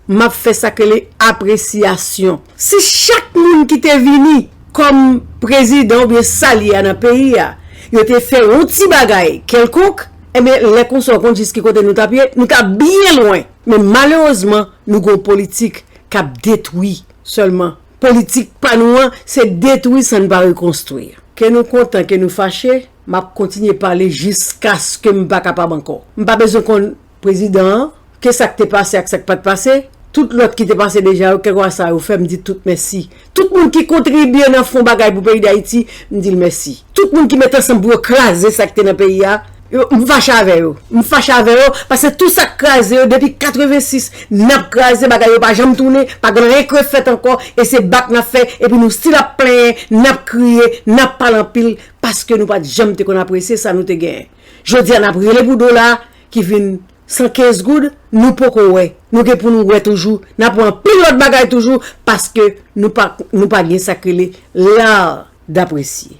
m ap fè sa k rele apresyasyon. Si chak moun ki te vini kòm prezidan oubyen sa l ye a nan peyi a, yo te fè yon ti bagay kèlkonk, ebyen, lè konsa, w konn jis ki kote nou t ap ye, nou t ap byen lwen. Men malerezman, nou gen yon politik k ap detwi sèlman. Politik pa nou an, se detwi san n pa rekonstwi. Ke nou kontan, ke nou fache, m ap kontinye pale jiskaske m pa kapab ankò. M pa bezwen konn prezidan an, ke sa k te pase ak sa k pa t pase, tout lòt ki te pase deja yo, kèlkeswa sa yo fè, m di tout mèsi. Tout moun ki kontribye nan fè yon bagay pou peyi Dayiti, m di l mèsi. Tout moun ki met ansanm pou yo kraze sa k te nan peyi a, yo, m fache avè yo. M fache avè yo, paske tout sa k kraze yo depi katrevensis, n ap kraze, bagay yo pa janm tounen, pa gen anyen k refèt ankò, e se bat n ap fè, epi nou still ap plenyen, n ap kriye, n ap pale anpil, paske nou pa t janm te konn apresye sa nou te genyen. Jodi a, n ap rele pou dola ki vin san kenz goud, nou poko wè. Nou gen pou nou wè toujou. N ap wè anpil lòt bagay toujou, paske nou pa, nou pa gen sa k rele l'art d'apprécier.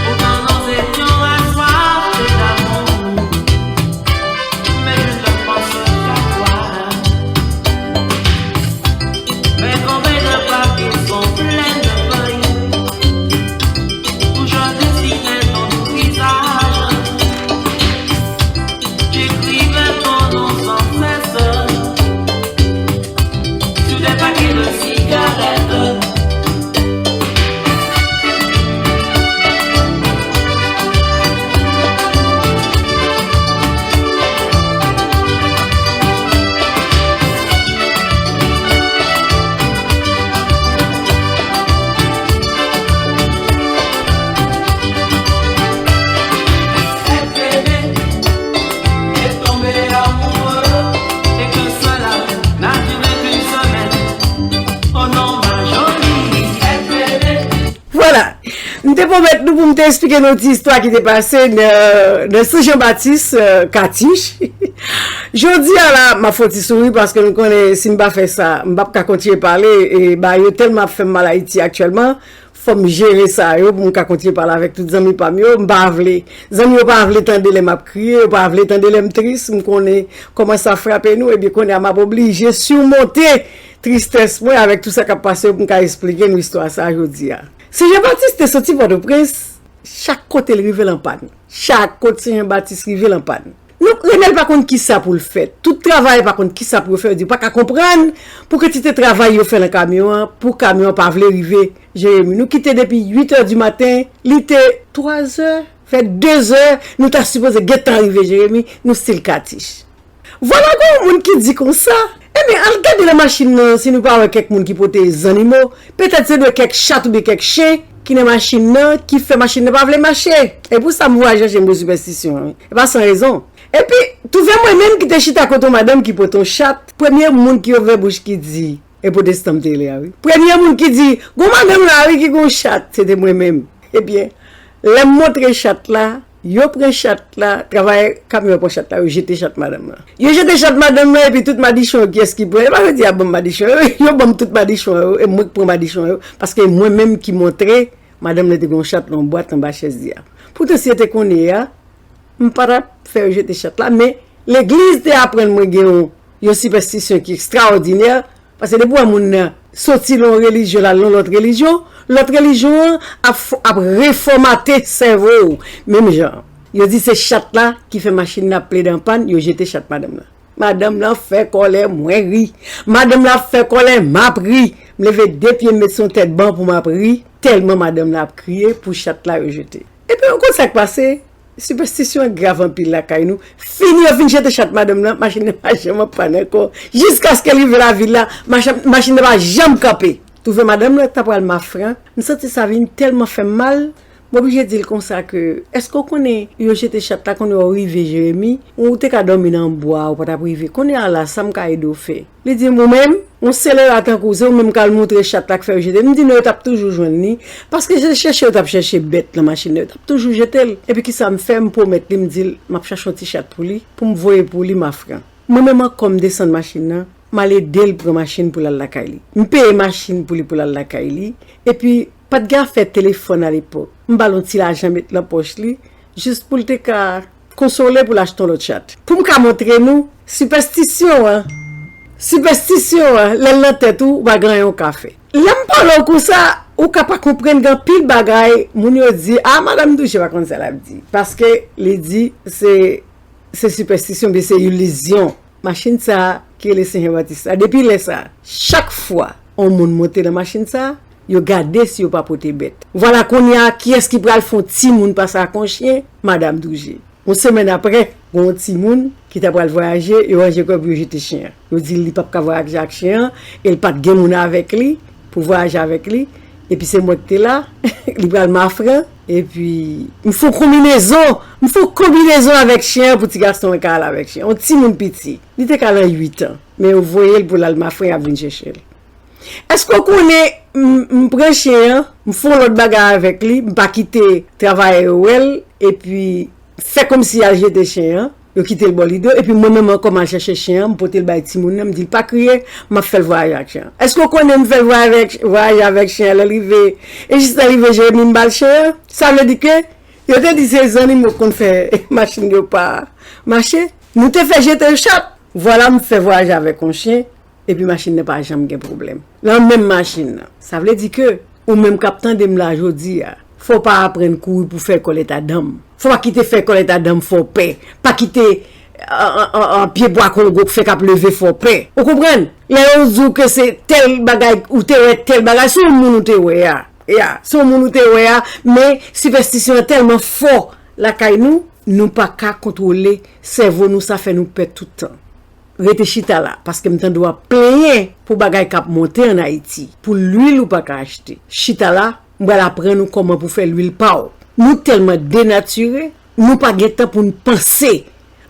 Pourtant nous étions assoiffés d'amour, mais je ne pense qu'à toi. Mes combes de papier sont pleins de feuilles où je dessinais ton doux visage. J'écrivais ton nom sans cesse sur des paquets de cigarettes. pwomèt nou pou m te eksplike nou ti istwa ki te pase nan, nan Sen Jan Batis, euh, Katich. Jodi a la, m ap fè yon ti souri paske nou konnen si m pa fè sa, m p ap ka kontinye pale, e bagay yo tèlman ap fè m mal Ayiti aktyèlman, fò m jere sa yo pou m ka kontinye pale avèk tout zanmi pa m yo, m pa vle. Zanmi yo pa vle tande lè m ap kriye, yo pa vle tande lè m tris, m konnen kòman sa frape nou, ebyen kounye a m ap oblije simonte tristès mwen avèk tout sa k ap pase yo pou m ka eksplike nou istwa sa a jodi a. Sen Jan Batis te soti Pòtoprens, chak kote l rive l an pàn. Chak kote Sen Jan Batis rive l an pàn. Nou, Renèl pa konn kisa pou l fè. Tout travayè pa konn kisa pou yo fè. Yo di, yo pa ka konprann pou kantite travay yo fè nan kamyon an, pou kamyon an pa vle rive Jeremi. Nou kite depi uit è di maten, li te twa zè, fè de zè, nou ta sipoze gentan rive Jeremi, nou still Katich. Vwala gen yon moun ki di konsa, ebyen, al gade nan machin nan, si nou pa wè kèk moun ki pote zannimo, petèt se dwe kèk chat oubyen kèk chen ki nan machin nan, ki fè machin nan pa vle mache. E pou sa m voye al chèche m pou sipèstisyon an, wi. E pa san rezon. Epi, twouve mwen menm ki te chita kote yon madanm ki pote yon chat, premye moun ki ouvè bouch ki di, e pwotestan m te rele a, wi. Premye moun ki di, gon madanm la, wi, ki gon chat, se te mwen menm. Ebyen, lè m montre chat la, yo pran chat la, travayè kamyon pran chat la, yo jete chat madanm nan. Yo jete chat madanm nan, epi tout madichon yo, kiyès ki pran? E pa yo di a ban m madichon yo, yo ban m tout madichon yo, e mwen k pran madichon yo, paske mwen menm ki montre madanm nan te gen yon chat nan yon bwat anba chèz li a. Poutan, si yo te konnen a, m pa t ap fè yo jete chat la, men legliz te aprann mwen gen yon, yon sipèstisyon ki ekstraòdinè, paske depi w wè moun nan soti nan yon relijyon, l al nan yon lòt relijyon, lòt relijyon an ap, ap refòmate sèvo w. Menm jan, yo di se chat la ki fè machin nan ap plede an pàn, yo jete chat madanm nan. Madanm nan fè kòlè, mwen ri. Madanm nan ap fè kòlè, m ap ri. M leve de pye m met sou yon tèt ban pou m ap ri, tèlman madanm nan ap kriye pou chat la yo jete. Epi, ou konn sa k pase? Sipèstisyon an grav anpil lakay nou. Fini yo fin jete chat madanm nan, machin nan pa janm ap pàn ankò. Jiskaske l rive lavil la, machin, machin nan pa janm kanpe. Twouve madanm nan ta pral mafran. M santi sa vin tèlman fè m mal, m oblije di l konsa ke, èske w konnen yo jete chat la, kounye a w rive Jeremi, ou te ka dòmi nan bwa, ou pa t ap rive. Kounye a la, sa m ka ede w fè? Li di m, ou menm, yon selera tankou w, se ou menm k al montre chat la k fè yo jete l. M di non, yo t ap toujou jwenn li, paske se chèche yo t ap chèche bèt nan machin nan, yo t ap toujou jete l. Epi kisa m fè? M pwomèt li, m di l, m ap chache yon ti chat pou li, pou m voye pou li mafran. Mwen menm ankò, m desann machin nan, m al ede l pran machin pou l al lakay li. M peye machin pou li pou l al lakay li, epi pa t gen afè telefòn alepòk. M ba l yon ti lajan met nan pòch li, jis pou l te ka konsole pou l achte yon lòt chat. Pou m ka montre nou, sipèstisyon an, sipèstisyon an, lè l nan tèt ou, ou pa gen anyen ou ka fè. Lè m pale w konsa, ou ka pa konprann gen anpil bagay, moun yo di, a, madanm Douje pa konn sa l ap di. Paske li di, se, se sipèstisyon, oubyen se ilizyon. Machin sa a, ki rele Sen Jan Batis la, depi lè sa a, chak fwa yon moun monte nan machin sa a, yo gade si yo pa pote bèt. Vwala kounye a, kiyès ki pral fè yon timoun pase ak yon chen? Madanm Douje. Yon semèn apre, gen yon timoun ki ta pral vwayaje, yo ranje kò pou yo jete chen an. Yo di l li p ap ka vwayaje ak chen an, e l pa t gen moun avèk li pou vwayaje avèk li. Epi se mwen ki te la, li pral mafran. Epi m fè yon konbinezon, m fè yon konbinezon avèk chen an pou ti gason an ka al avèk chen an. Yon timoun piti, li te ka nan uit an, men yo voye l pou l al mafran, y ap vin chèche l. Èske w konnen, m, m pran chen an, m fè yon lòt bagay avèk li, m pa kite travayè yo wè l, epi fè kòmsi y al jete chen an, yo kite l bò lido, epi mwen menm ankò m al chèche chen an, m pote l bay timoun nan, m di l pa kriye, m ap fè l vwayaje ak chen an. Èske w konnen m fè l vwayaje avèk, vwayaje avèk chen an, lè l rive, e jis lè l rive Jeremi m ba l chen an? Sa vle di ke yo te di se zannimo k konn fè machin yo pa mache. Nou te fè jete chat. Vwala m fè vwayaje avèk yon chen, epi machin nan pa janm gen pwoblèm. Nan menm machin nan. Sa vle di ke ou menm k ap tande m la jodi a, fò w pa aprann kouri pou fè kòlèt a dan m. Fò w pa kite fè kòlèt a dan m fè w pè. Pa kite an, an, an, an, pye bwa kongo k fè k ap leve fè w pè. Ou konprann? Lè yo di w ke se tèl bagay, ou te wè tèl bagay, se yon moun ou te wè a. Ya, se yon moun ou te wè a, men sipèstisyon an tèlman fò lakay nou, nou pa ka kontwole sèvo nou, sa fè nou pè tout tan. Rete chita la, paske m tande w ap plenyen pou bagay k ap monte ann Ayiti, pou lwil ou pa ka achte. Chita la, m pral aprann ou kòman pou fè lwil pa w. Nou tèlman denatire, nou pa gen tan pou n panse.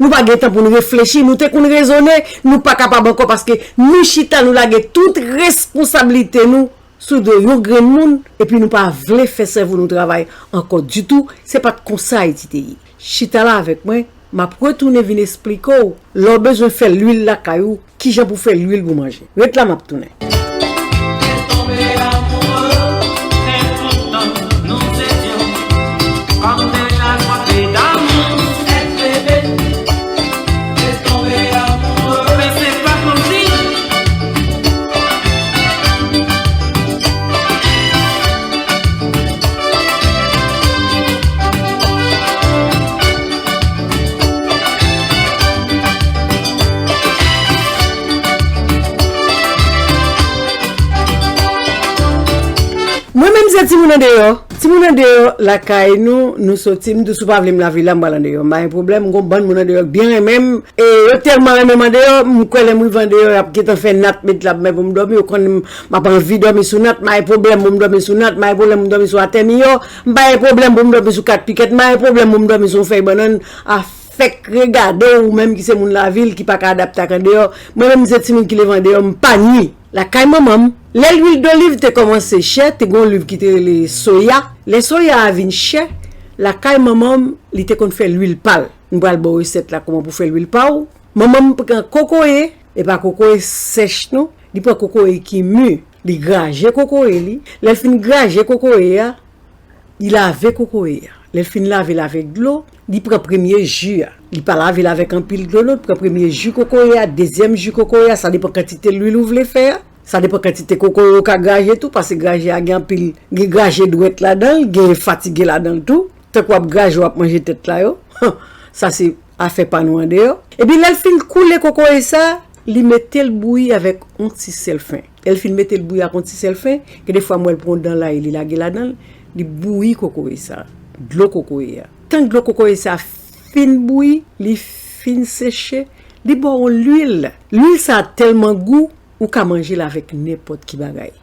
Nou pa gen tan pou n reflechi, nou te konn rezone, nou pa kapab ankò paske nou chita, nou lage tout responsablite nou sou do yon grenn moun, epi nou pa vle fè sèvo nou travay ankò ditou, se pa t konsa Ayiti te ye. Chita la avèk mwen, m ap retounen vin esplike w, lè w bezwen fè lwil lakay ou, kijan pou fè lwil pou manje. Ret la, m ap tounen. Mwen menm se timoun andeyò. Timoun andeyò lakay nou, nou soti, m di w si w pa vle m lave la, m pral andeyò. M pa gen pwoblèm, m gon bann moun andeyò k byen renmen m. E yo tèlman renmen m andeyò, m kwè lè m rive andeyò, y ap gentan fè nat met la pou mwen pou m dòmi. Yo konnen m, m ap anvi dòmi sou nat, m pa gen pwoblèm pou m dòmi sou nat, m pa gen pwoblèm pou m dòmi sou atè miyò, m pa gen pwoblèm pou m dòmi sou kat pikèt, m pa gen pwoblèm pou m dòmi sou yon fèy bannann. Afèk regade w, ou menm ki se moun lavil, ki pa ka adapte ak andeyò. Mwen menm, m se timoun ki leve andeyò, m pa nwi. Lakay manman m, lè lwil doliv te kòmanse chè, te gon lwil ki te rele soya. Lè soya a vin chè, lakay manman m, li te konn fè lwil pa l. M pral ba w resèt la, kòman pou fè lwil pa w. Manman m pran kokoye, e pa kokoye sèch non, li pran kokoye ki mi, li graje kokoye li. Lè l fin graje kokoye a, li lave kokoye a. Lè l fin lave l avèk dlo, li pran premye ji a. Li pa lave l avèk anpil dlo non, li pran premye ji kokoye a, dezyèm ji kokoye a, sa depann kantite lwil ou vle fè a. Sa depann kantite kokoye ou ka graje tou, paske graje a gen anpil, gen graje dwèt ladan l, gen fatige ladan l tou. Tankou w ap graje, w ap manje tèt la yo. Sa se afè pa nou andeyò. Epi lè l fin koule kokoye sa, li mete l bouyi avèk yon ti sèl fen. Lè l fin mete l bouyi ak yon ti sèl fen, gen defwa m wè l pran yon dan lay, li lage ladan l, li bouyi kokoye sa, dlo kokoye a. Tan dlo kokoye sa fin bouyi, li fin seche, li ba w yon lwil. Lwil sa tèlman gou, ou ka manje l avèk nenpòt ki bagay.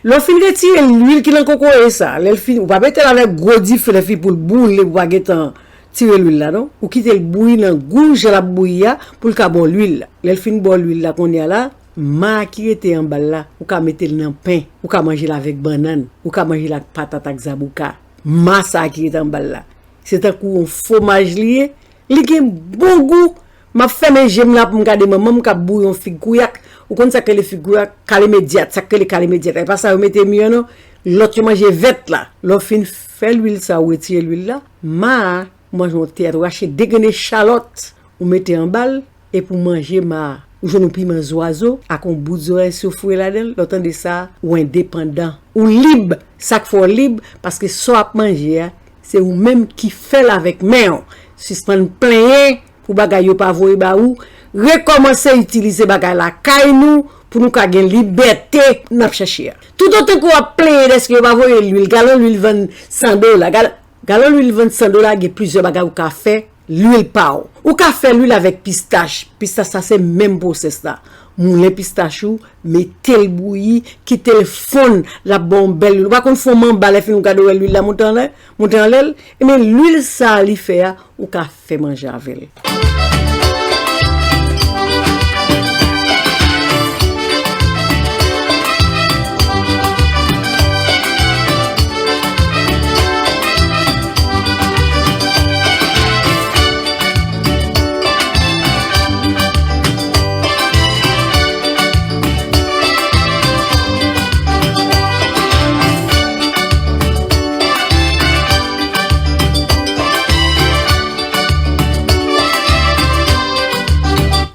Lè w fin retire lwil ki nan kokoye sa, lè l fin, ou pa mete l avèk gwo dife, lè l fin pou l boule, ou pa gentan tire lwil la non. Ou kite l bouyi nan gou jan l ap bouyi a pou l ka ba w lwil la. Lè l fin ba w lwil la kounye a la, ma a ki rete anba l la, ou ka mete l nan pen, ou ka manje l avèk bannann, ou ka manje l ak patat ak zaboka. Ma sa a ki rete anba l la. Se tankou yon fwomaj li ye, li gen bon gou. M ap fèmen je m la pou m gade manman m k ap bouyi yon fig kouyak. Ou konn sa k rele fig kouyak? Kale medyat, sa k rele kale medyat. E pa sa yo mete mi an non. Lòt yo manje vèt la. Lè w fin fè lwil sa, ou retire lwil la. Ma a, ou manje yon teyat, ou rache de grenn echalòt, ou mete anba l, epi w manje ma a. Ou jwenn yon piman zwazo ak yon bout zòrèy sofre ladan l. Lè w tande sa, ou endepandan. Ou lib. Sa k fè w lib, paske sa w ap manje a, se ou menm ki fè l avèk men w. Sispann plenyen pou bagay yo pa voye ba ou. Rekòmanse itilize bagay lakay nou pou nou ka gen libète n ap chèche a. Toutotan ke w ap plenyen dèske yo pa voye lwil, galon lwil vann san dola. Gal-, galon lwil vann san dola, gen plizyè bagay ou ka fè lwil pa w. Ou ka fè lwil avèk pistach. Pistach sa se menm pwosès la. Moulen pistach ou, mete l bouyi, kite l fonn, l ap ba w yon bèl lwil. Ou pa konn fon manba lè fini ou gade w wè lwil la monte anlè, monte anlè l? Ebyen lwil sa a li fè a, ou ka fè manje avè l.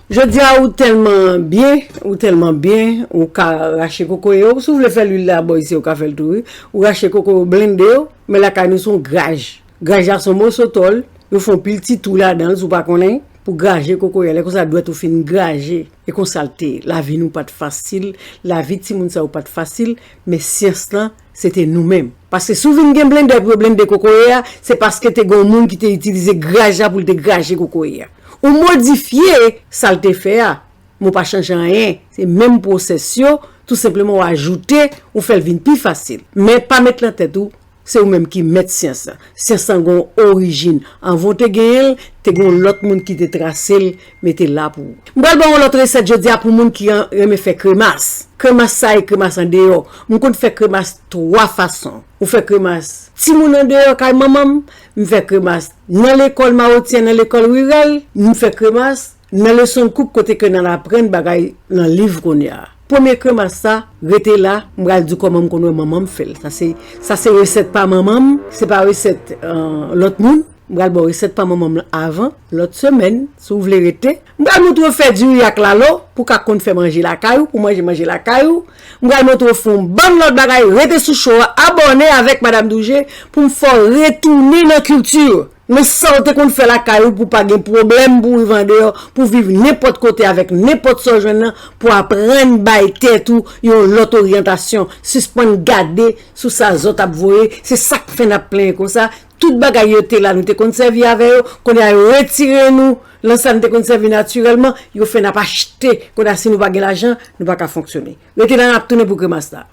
Jodi a, ou tèlman byen, ou tèlman byen, ou ka rache kokoye yo. Si w vle fè lwil la bò isi, ou ka fè l tou, wi. Ou rache kokoye, ou blende yo, men lakay nou se yon graj. Graj la se yon moso tòl, yo fè yon pil ti twou ladan l, si w pa konnen, pou graje kokoye a. Lè konsa, dwèt ou fin graje. E konsa l te ye. Lavi nou pa t fasil, lavi timoun sa yo pa t fasil, men syans lan, se te nou menm. Paske si w vin gen blendè pou yo blende kokoye a, se paske te gen yon moun ki te itilize graj la pou l te graje kokoye a. Ou modifye sa l te fè a, men w pa chanje anyen. Se menm pwosès yo, tou senpleman w ajoute, ou fè l vin pi fasil. Men pa met nan tèt ou, Se ou menm ki mèt syans lan. Syans lan gen yon orijin. Anvan w te genyen l, te gen yon lòt moun ki te trase l, mete l la pou ou. M pral ba w yon lòt resèt jodi a pou moun ki an- renmen fè kremas. Kremas sa e kremas andeyò. M konn fè kremas twa fason. Ou fè kremas timoun andeyò kay manman m, m fè kremas nan lekòl mawotyen, nan lekòl riral, m fè kremas nan leson kouk kote ke n al aprann bagay nan liv kounye a. Premye kremas sa, rete la, m pral di w kòman m konn wè manman m fè l. Sa se, sa se resèt pa manman m, se pa resèt, euh, lòt moun. M pral ba w resèt pa manman m lan avan, lòt semèn, si w vle rete. M pral montre w fè diri ak lalo, pou w ka konn fè manje lakay ou, pou manje manje lakay ou. M pral montre w fè yon bann lòt bagay, rete sou show a, abòne avèk Madam Douje, pou m fè w retounen nan kilti. Nan sa w te konn fè lakay ou pou pa gen pwoblèm pou w viv andeyò, pou w viv nenpòt kote avèk nenpòt sa w jwenn nan, pou w aprann bay tèt ou yon lòt oryantasyon, sispann gade sou sa zòt ap voye, se sa k fè n ap plenyen konsa, tout bagay yo te la, nou te konn sèvi avè yo, kounye a yo retire nou nan sa n te konn sèvi natirèlman, yo fè n ap achte, kounye a si nou pa gen lajan, nou pa ka fonksyone. Rete la, n ap tounen pou kremas la.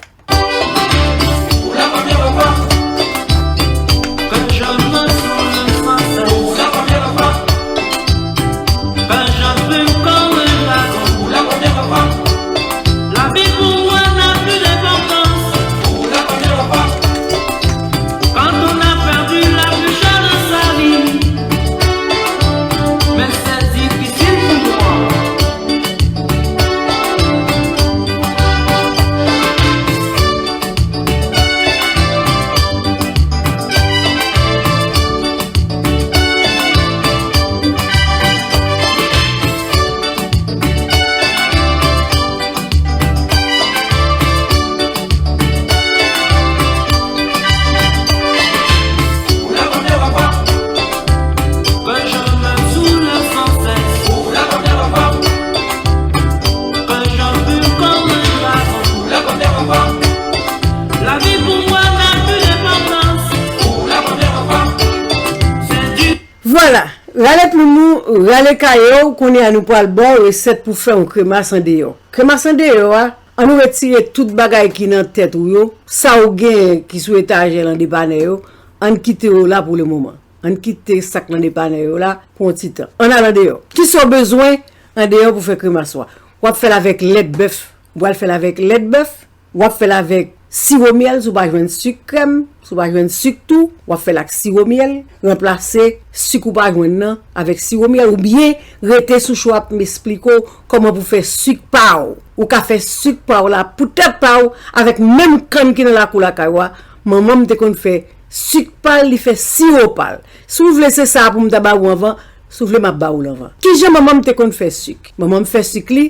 Vwala, rale plim ou, rale kaye w, kounye a nou pral ba w resèt pou fè yon kremas andeyò. Kremas andeyò a, ann nou retire tout bagay ki nan tèt ou yo, sa w gen ki sou etajè nan depanè yo, ann kite yo la pou le moman. Ann kite sa k nan depanè yo la pou yon ti tan. Ann al andeyò. Kisa w bezwen andeyò pou fè kremas ou a? W ap fè l avèk lèt bèf. W pral fè l avèk lèt bèf. W ap fè l avèk siwo myèl, si w pa jwenn sik krèm, si w pa jwenn sik tou, w ap fè l ak siwo myèl. Ranplase sik ou pa jwenn nan avèk siwo myèl, oubyen rete sou show ap m esplike w kòman pou fè sik pa w. Ou ka fè sik pa w la pou tèt pa w avèk menm kann ki nan lakou lakay ou a. Manman m te konn fè sik pa l, li fè siwo pa l. Si w vle, se sa pou m ta ba ou anvan, si w vle, m ap ba ou l anvan. Kijan manman m te konn fè sik? Manman m fè sik li,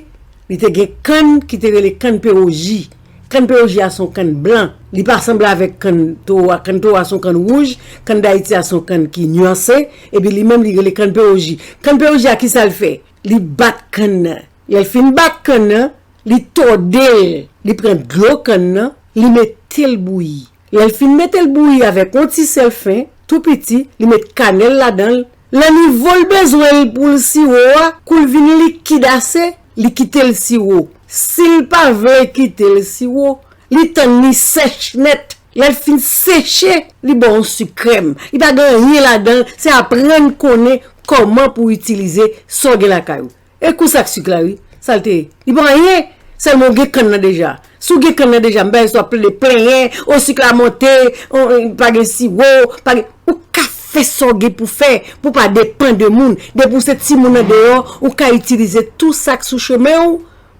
li te gen kann ki te rele kann pewoji. Kann pewoji a se yon kann blan. Li pa sanble avèk kann towo a. Kann towo a se yon kann wouj, kann Dayiti a se yon kann ki nyanse, epi li menm li rele kann pewoji. Kann pewoji a, kisa l fè? Li bat kann nan. Lè l fin bat kann nan, li tòde l, li pran dlo kann nan, li mete l bouyi. Lè l fin mete l bouyi avèk yon ti sèl fen, tou piti, li met kanèl ladan l. Nan nivo l bezwen l pou l siwo a, kou l vin likid ase, li kite l siwo. Si l pa vle kite l siwo, li tann li sèch nèt. Lè l fin seche, li ba w yon sik krèm. Li pa gen anyen ladan l, se aprann konnen kòman pou w itilize sa w gen lakay ou. E kou sa k sik la, wi. Sa l te ye? Li pa anyen. Sèlman w gen kann nan deja. Si w gen kann nan deja, m pa espere w ap plede plenyen, o, sik la monte, o, pa gen siwo, pa gen. Ou ka fè sa w gen pou fè, pou w pa depann de moun. Depi w se timoun andeyò, ou ka itilize tou sa k sou chemen w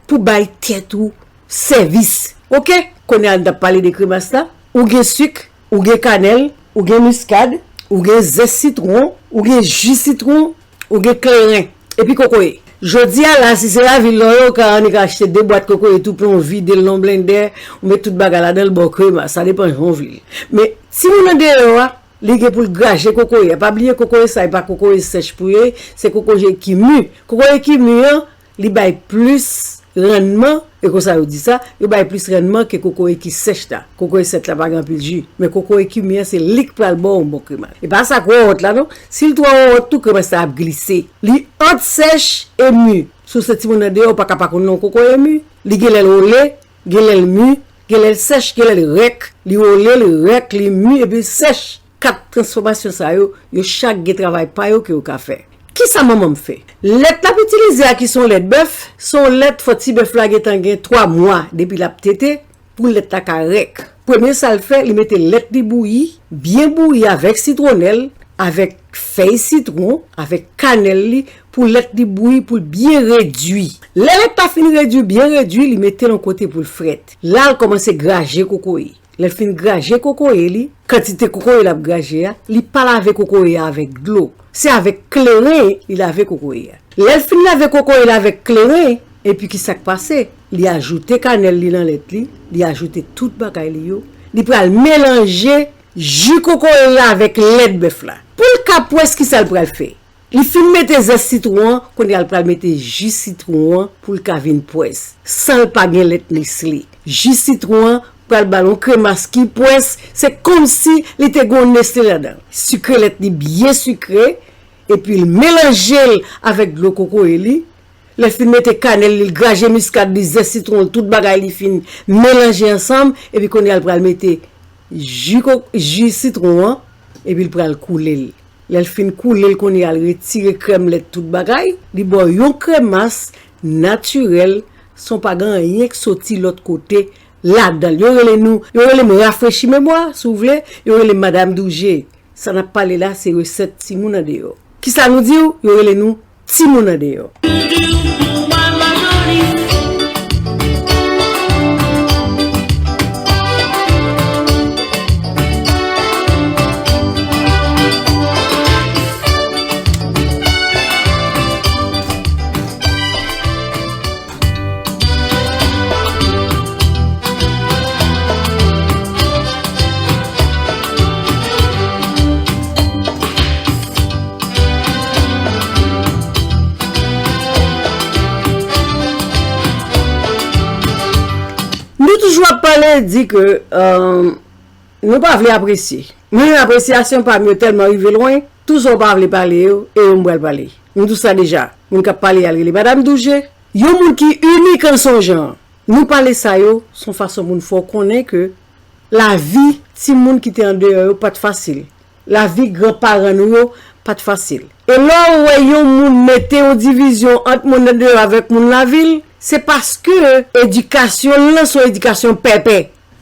pou bay tèt ou sèvis. Oke? Kounye a n t ap pale de kremas la. Ou gen sik, ou gen kanèl, ou gen miskad, ou gen zès sitwon, ou gen ji sitwon, ou gen kleren, epi kokoye. Jodi a la, si se lavil la w ye, ou ka annik achte de bwat kokoye tou plen, ou vide l nan blendè, ou met tout bagay ladan l, ba w kremas. Sa depann jan w vle l. Men, timoun andeyò a, li gen pou l graje kokoye a. Pa bliye kokoye sa, e pa kokoye sèch pou yo ye, se kokoye ki mi. Kokoye ki mi an, li bay plis rannman, e konsa yo di sa, yo bay plis rannman ke kokoye ki sèch la. Kokoye sèch la pa gen anpil ji. Men kokoye ki mi an, se li k pral ba w yon bon kremas. E pa sa k wòwòt la non. Si l twò wòwòt tou, kremas la ap glise. Li ant sèch e mi. Si w se timoun andeyò, ou pa ka pa konn non kokoye mi. Li gen lè l wole, gen lè l mi, Gen lè l sèch, gen lè l rèk, li wole, li rèk, li mi, epi l sèch. Kat transfòmasyon sa yo, yo chak gen travay pa yo ke yo ka fè. Kisa manman m fè? Lèt l ap itilize a ki se yon lèt bèf, se yon lèt fò ti bèf la gentan gen twa mwa depi l ap tete, pou lèt la ka rèk. Premye sa l fè, li mete lèt li bouyi, byen bouyi avèk sitwonnèl, avèk fèy sitwon, avèk kanèl li, pou lèt li bouyi, pou l byen redui. Lè lèt la fin redui, byen redui, li mete l yon kote pou l frèt. La, l kòmanse graje kokoye. Lè l fin graje kokoye li, kantite kokoye l ap graje a, li pa lave kokoye a avèk dlo. Se avèk kleren li lave kokoye a. Lè l fin lave kokoye l avèk kleren, epi kisa k pase? Li ajoute kanèl li nan lèt li, li ajoute tout bagay li yo. Li pral melanje ji kokoye l la avèk lèt bèf la. Pou l ka pwès, kisa l pral fè? Li fin mete zès sitwon an, kounye a l pral mete ji sitwon an pou l ka vin pwès, san l pa gen lèt Nestlé. Ji sitwon an pral ba l yon kremas ki pwès, se kòmsi li te gen yon Nestlé ladan l. Sikre lèt li byen sikre, epi l melanje l avèk dlo kokoye li. Lè l fin mete kanèl li, l graje miskad li, zès sitwon l, tout bagay li fin melanje ansanm, epi kounye a l pral mete ji ko-, ji sitwon an, epi l pral koule l. Lè l fin koule l, kounye a l retire krèm lèt tout bagay, li ba w yon kremas natirèl, san w pa gen anyen k soti lòt kote ladan l. Yo rele nou, yo rele m Rafrechi Memwa, si w vle, yo rele m Madam Douje. Sa n ap pale la, se resèt timoun andeyò. Kisa nou di w? Yo rele nou timoun andeyò. Nou toujou ap pale, di ke, euh, nou pa vle apresye. Mwen, apresyasyon pa m yo tèlman rive lwen, tou sa w pa vle pale yo, e yo m pral pale. Nou di w sa deja. Moun k ap pale a, l rele Madam Douje. Yon moun ki inik an son jan. Nou pale sa yo, se yon fason pou n fè w konnen ke lavi timoun ki te andeyò yo pa t fasil. Lavi granparan nou yo pa t fasil. E lè w wè yon moun mete yon divizyon ant moun andeyò avèk moun lavil, se paske edikasyon l lan se yon edikasyon pèpè.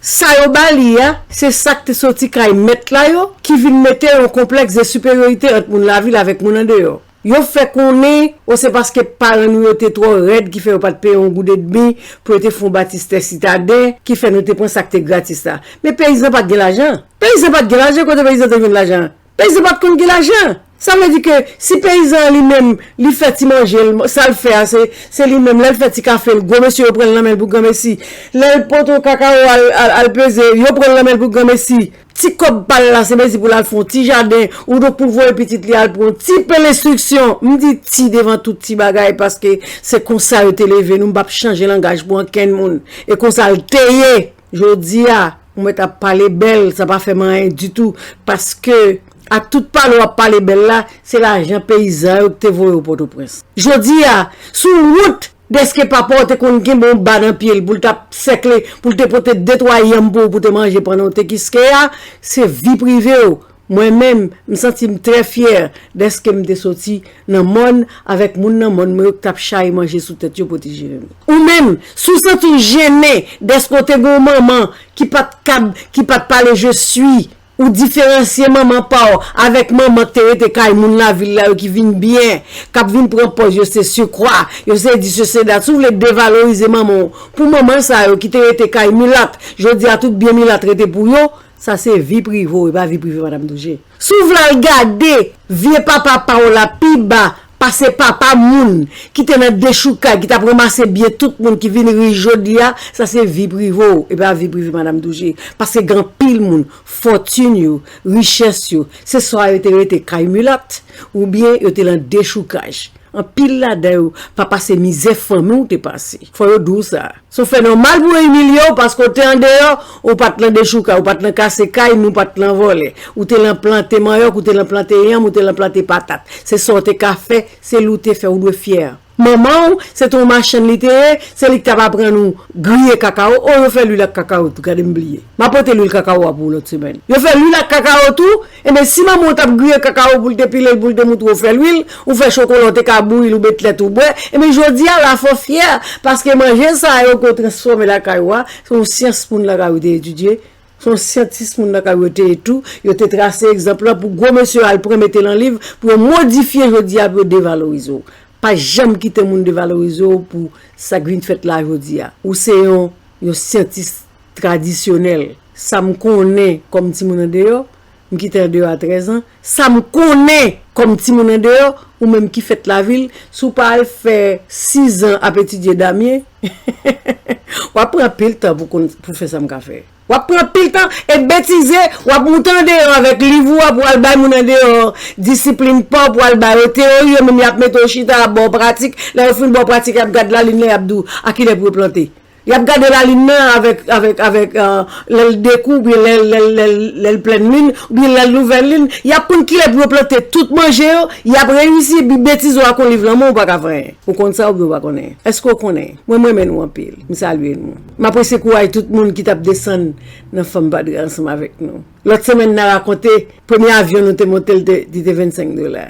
Sa yo ba li a, se sa k te soti kay mèt la yo, ki vin mete yon konplèks de siperyorite ant moun lavil avèk moun andeyò. Yo fè konnen, o, se paske paran nou yo te twò rèd ki fè yo pa t peye yon goud edmi pou yo te fè yon batistè sitaden, ki fè nou te pran sa k te gratis la. Men peyizan pa t gen lajan. Peyizan pa t gen lajan, kote peyizan te jwenn lajan? Peyizan pa t konn gen lajan. Sa vle di ke si peyizan an li menm, li fè ti manje l, sa l fè a, se, se li menm, lè l fè ti kafe l, gwo mesye yo pran l nan men l pou granmesi. Lè l pote yon kakawo al, al, al peze, yo pran l nan men l pou granmesi. Ti kòb pa l la, se mezi pou l al fè yon ti jaden, oudonk pou l voye pitit li al pran yon ti pe lenstriksyon. M di ti devan tout ti bagay, paske se konsa yo te leve nou, m p ap chanje langaj pou ankenn moun. E konsa l te ye. Jodi a, ou mèt ap pale bèl, sa pa fè m anyen ditou, paske ak tout pale w ap pale bèl la, se lajan peyizan yo ki te voye w Pòtoprens. Jodi a, sou wout, dèske papa w te konn kenbe yon ba nan pye l pou l t ap sèkle, pou l te pote de twa yanm pou ou pou te manje pandan w te kiske a, se vi prive w. Mwen menm, m santi m trè fyè dèske m te soti nan mòn avèk moun nan mòn mwen yo k t ap chaye manje sou tèt yo pou te jere m. Ou menm, si w santi w jennen dèske w te gen yon manman ki pa t kab, ki pa t pale je suis, ou diferansye manman pa w avèk manman k te rete kay moun lavil la yo ki vin byen, k ap vin pran pòz yo se Sucre, yo se di se se dat. Si w vle devalorize manman w pou manman sa yo ki te rete kay milat, jodi a tout byen milat rete pou yo, sa se vi prive w, e pa vi prive Madam Douje. Si w vle al gade vye papa pa w la pi ba pase papa moun ki te nan dechoukay, ki t ap ranmase byen tout moun ki vin rich jodi a, sa se vi prive w, e pa vi prive Madam Douje. Paske gen anpil moun, fòtin yo, richès yo, se swa yo te rete kay milat, oubyen yo te nan dechoukaj. Anpil ladan yo pa pase mizè fanmi w te pase. Fò yo di w sa. Se yon fè nòmal pou yo imilye w paske w te andeyò, ou pa t nan dechoukay, ou pa t nan kase kay, ni w pa t nan vòlè. Ou te nan plante manyòk, ou te nan plante yanm, ou te nan plante patat. Se sa w te ka fè, se li w te fè, ou dwe fyè. Manman w, se te yon machann li te ye, se li ki t ap aprann ou griye kakawo. O, yo fè lwil ak kakawo tou, gade m bliye. M a pote lwil kakawo a pou ou lòt semèn. Yo fè lwil ak kakawo tou, enben si manman w t ap griye kakawo pou l te pile l, pou l te montre w fè lwil, ou fè chokola, w te ka bouyi l, ou met lèt ou bwè, enben jodi a, la fè w fyè, paske manje sa yo ke w transfòme lakay ou a, se yon syans moun lakay ou te etidye. Se yon syantis moun nan ka rete tou, yo te trase egzanp lan pou gwo mesye yo al pran mete nan liv, pou yo modifye jodi a, pou yo devalorize w. Pa janm kite moun devalorize w pou sa k vin fèt la jodi a. Ou se yon, yon syantis tradisyonèl. Sa m konnen kòm timoun andeyò, m kite andeyò a trèz an. Sa m konnen kòm timoun andeyò, ou menm ki fèt lavil, si w pa al fè sizan ap etidye damyen, w ap pran anpil tan pou konn, pou fè sa m ka fè. W ap pran anpil tan e betize, w ap moute andeyò avèk liv ou a pou al bay moun andeyò disiplin pa w, pou al ba yo teyori, yo menm y ap mete w chita, y ap ba w pratik. Lè yo fin ba w pratik, y ap gad lalin nan, y ap di w a kilè pou yo plante. Y ap gade lalin nan avèk, avèk, avèk, euh, lè l dekou, oubyen lè, lè, lè, lè l plèn lin, oubyen lè l nouvèl lin. Y ap konn kilè pou yo plante tout manje yo, y ap reyisi, epi betize w ak yon liv nan men w, ou pa ka fè anyen. Ou konn sa oubyen ou pa konnen? Èske w konnen? Mwen, m renmen nou anpil. M salye nou. M apresye kouraj tout moun ki t ap desann nan Fanm Padri ansanm avèk nou. Lòt semèn, n a rakonte, premye avyon nou te monte, li te, li te vennsenk dola.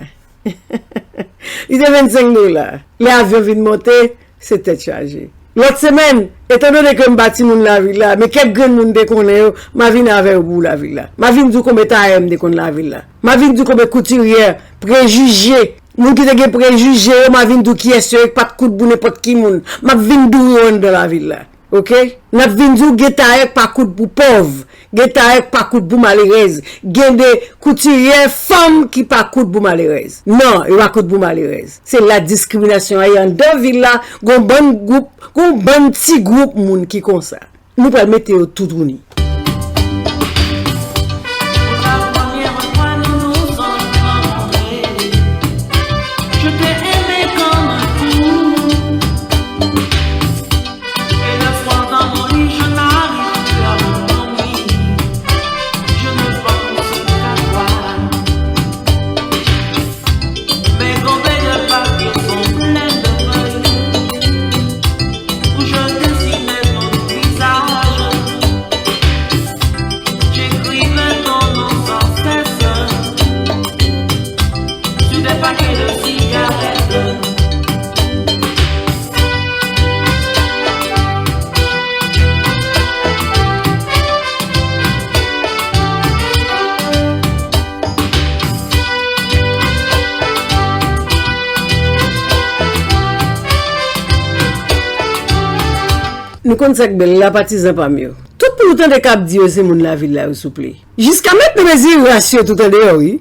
Li te vennsenk dola. Lè avyon vin monte, se tèt chaje. Lòt semèn, etandone ke m pa timoun lavil la, men kèk grenn moun te konnen yo, m a vin avè yo pou lavil la. M a vin di w konbyen tayè m te konn lavil la. M a vin di w konbyen koutiryè, prejije, moun ki te gen prejije yo, m a vin di w kiyès yo ye, k pa t koud pou nenpòt ki moun. M ap vin di w yo anndan lavil la. Oke? N ap vin di w gen tayè k pa koud pou pòv, gen tayè k pa koud pou malerèz, gen de koutiryè fanm ki pa koud pou malerèz. Non, yo pa koud pou malerèz. Se la diskriminasyon a ye anndan vil la, gon bann gwoup, gon bann ti gwoup moun ki konsa. Nou pral mete yo toutouni. Et le soir dans mon lit, je n'arrive plus à m'endormir. Je ne pense qu'à toi. Mes gobelets de papier sont pleins de feuilles où je dessinais ton visage. J'écrivais ton nom sans cesse sur des paquets de cigarettes. Nou konn sa k bèl la, patizan pa m yo. Tout moun ou tande k ap di yo se moun lavil la yo, souple. Jiska mentnan, mezi ras yo tout andeyò, wi.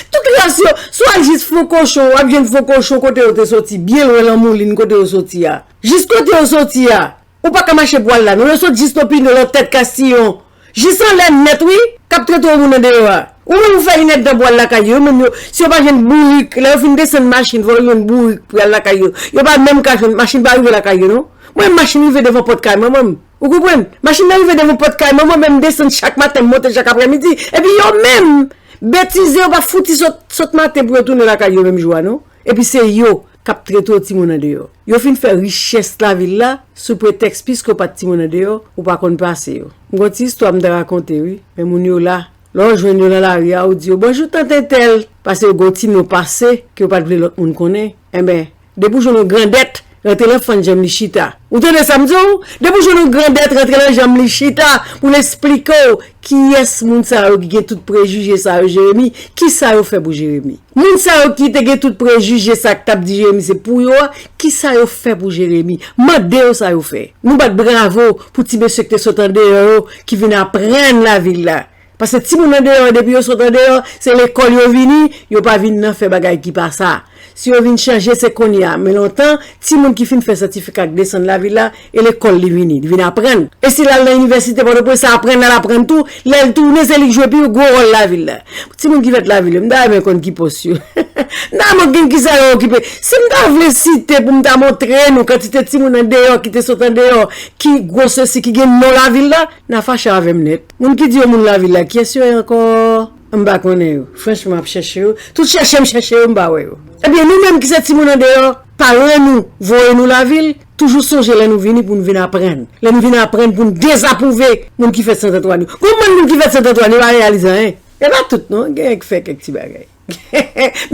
Tout ras yo, si w al jis Fon Kochon, w ap jwenn Fon Kochon kote yo te soti, byen lwen Lanmoulin kote yo soti a. Jis kote yo soti a, ou pa ka mache pou al la, non. Yo sot jis nan Pinòl, nan tèt Kastiyon. Jis anlè nèt, wi, k ap trete yon moun andeyò a. Ou menm ou fè inèdtan pou al lakay yo, yo menm yo, si yo pa jwenn bourik, lè yo fin desann machin, fò yo jwenn bourik pou y al lakay yo. Yo pa menm ka jwenn, machin pa rive lakay yo, non. Mwen, machin rive devan pòt kay mwen, mwen. Ou konprann? Machin nan rive devan pòt kay mwen, mwen menm desann chak maten, m monte chak aprèmidi. Epi yo menm, betize, yo pa fouti sot, sot maten pou yo tounen lakay yo menm jou a, non. Epi se yo k ap trete w timoun andeyò. Yo fin fè richès lavil la sou pretèks piske w pa t timoun andeyò, ou pa konn pase yo. M gon ti istwa m ta rakonte, wi, men moun yo la. Lè w jwenn yo nan lari a, ou di yo, "Bonjou, tant entèl," paske yo gon ti non pase ke yo pa t vle lòt moun konnen. Enben, depi w jwenn yon grandèt, rantre nan fann janm li chita. Ou tande sa m di w? Depi w jwenn yon grandèt, rantre nan janm li chita pou l esplike w kiyès moun sa yo ki gen tout prejije sa yo, Jeremi, kisa yo fè pou Jeremi? Moun sa yo ki te gen tout prejije sa k t ap di Jeremi se pou yo a, kisa yo fè pou Jeremi? Mande yo sa yo fè. Nou bat bravo pou ti mesye ki te sot andeyò yo, ki vin aprann lavil la. Paske timoun andeyò, depi yo sot andeyò, se lekòl yo vini, yo pa vin nan fè bagay ki pa sa. Si yo vin chanje, se kounye a. Men lontan, timoun ki fin fè sètifika k desann lavil la, e lekòl li vini, li vin aprann. E si l al nan inivèsite Pòtoprens, se aprann l al aprann tou, lè l tounen, se li k jwe pi gwo wòl lavil la. Timoun ki fèt lavil yo, m ta renmen konn ki pòs yo. M ta renmen konn kisa yo okipe. Si m ta vle site pou m ta montre nou kantite timoun andeyò ki te sot andeyò, ki gwo sesi, ki gen non lavil la, n a fache avè m nèt. Moun ki di yo moun lavil la, kiyès yo ye ankò? M pa konnen yo. Franchman, m ap chèche yo. Tout chèche m chèche yo, m pa wè yo. Ebyen, nou menm ki se timoun andeyò, paran nou voye nou lavil, toujou sonje lè nou vini pou n vin aprann. Lè nou vin aprann pou n dezapwouve moun ki fèt Sentantwàn yo. Gon bann moun ki fèt Sentantwàn yo pa reyalize anyen. E pa tout non, gen ki fè kèk ti bagay.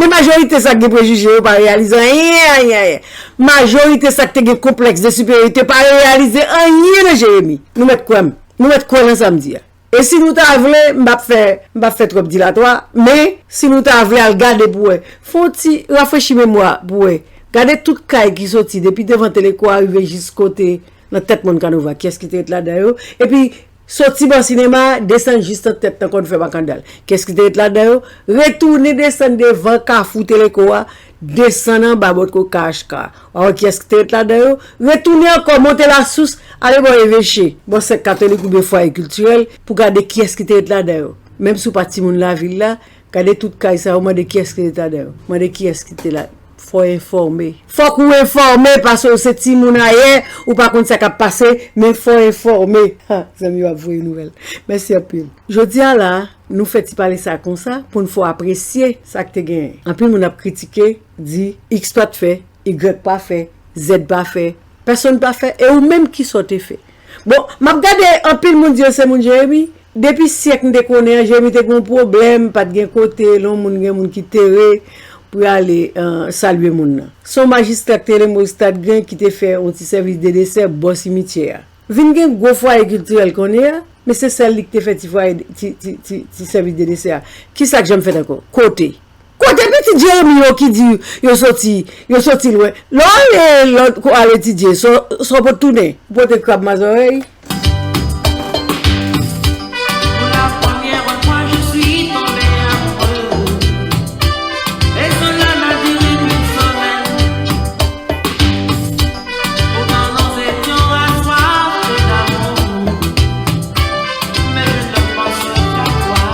Men majorite sa k gen prejije yo pa reyalize anyen, anyen, anyen. Majorite sa k te gen konplèks de siperyorite pa reyalize anyen nan Jeremi. Nou mèt kwè m. Nou mèt kwè nan sa m di a. E si nou ta vle, m p ap fè, m p ap fè twòp dilatwa, men si nou ta vle al gade pou wè, fè yon ti rafrechi memwa pou wè. Gade tout kay ki soti depi devan Teleco a rive jis kote nan tèt Mòn Kanova, kiyès ki te ret ladan yo? Epi soti bò sinema a, desann jis nan tèt nan kòn fè Makandal. Kiyès ki te ret ladan yo? Retounen desann devan kafou Teleco a, desann anba bò ko K H K. W a wè kiyès ki te ret ladan yo? Retounen ankò, monte Lasous, ale bò Eveche, bò Sèk Katolik oubyen Fwaye Kiltirèl, pou gade kiyès ki te ret ladan yo. Menm si w pa timoun lavil la, gade tout kay sa yo, mande kiyès ki te ret ladan yo. Mande kiyès ki te la. Fò enfòme. Fòk ou enfòme, paske w se timoun ayè, ou pa konn sa k ap pase, men fò enfòme. Ha, zanmi yo ap voye nouvèl. Mèsi anpil. Jodi a la, nou fè ti pale sa konsa, pou n fè w apresye sa k te genyen. Anpil moun ap kritike, di, X pa t fè, Y pa fè, Z pa fè, pèsonn pa fè, e ou menm kisa w te fè? Bon, m ap gade anpil moun di yo se moun Jeremi. Depi syèk m te konnen an, Jeremi te gen yon pwoblèm, pa t gen kote, lè yon moun gen moun ki tere pou y ale, eh, salye moun nan. Se yon majistra ki te rele Moris Tadgren ki te fè yon ti sèvis de desè bò simityè a. Vin gen gwo fwaye kiltirèl kounye a, men se sèl li ki te fè ti fwaye, ti, ti, ti, ti sèvis de desè a. Kisa k janm fèt ankò? Kote? Kote pitit Jeremi yo ki di yo soti, yo soti lwen? Lè w ale lòt ko al etidye, sa w, sa w pot tounen? Ou pote krab mazòrèy? Pour la première fois, je suis tombé amoureux. Et cela n'a duré qu'une semaine. Pourtant, nous étions assoiffés d'amour. Mais je ne pensais qu'à toi.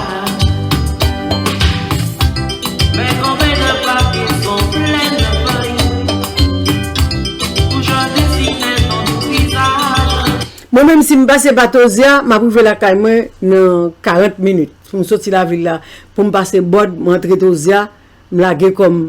Mes combes de papier sont pleins de feuilles. Où je dessinais ton visage. Mwen menm si m pase pa Tozya, m ap rive lakay mwen nan karant minit. Pou m soti lavil la, pou m pase Bòd, m antre Tozya, m lage kò m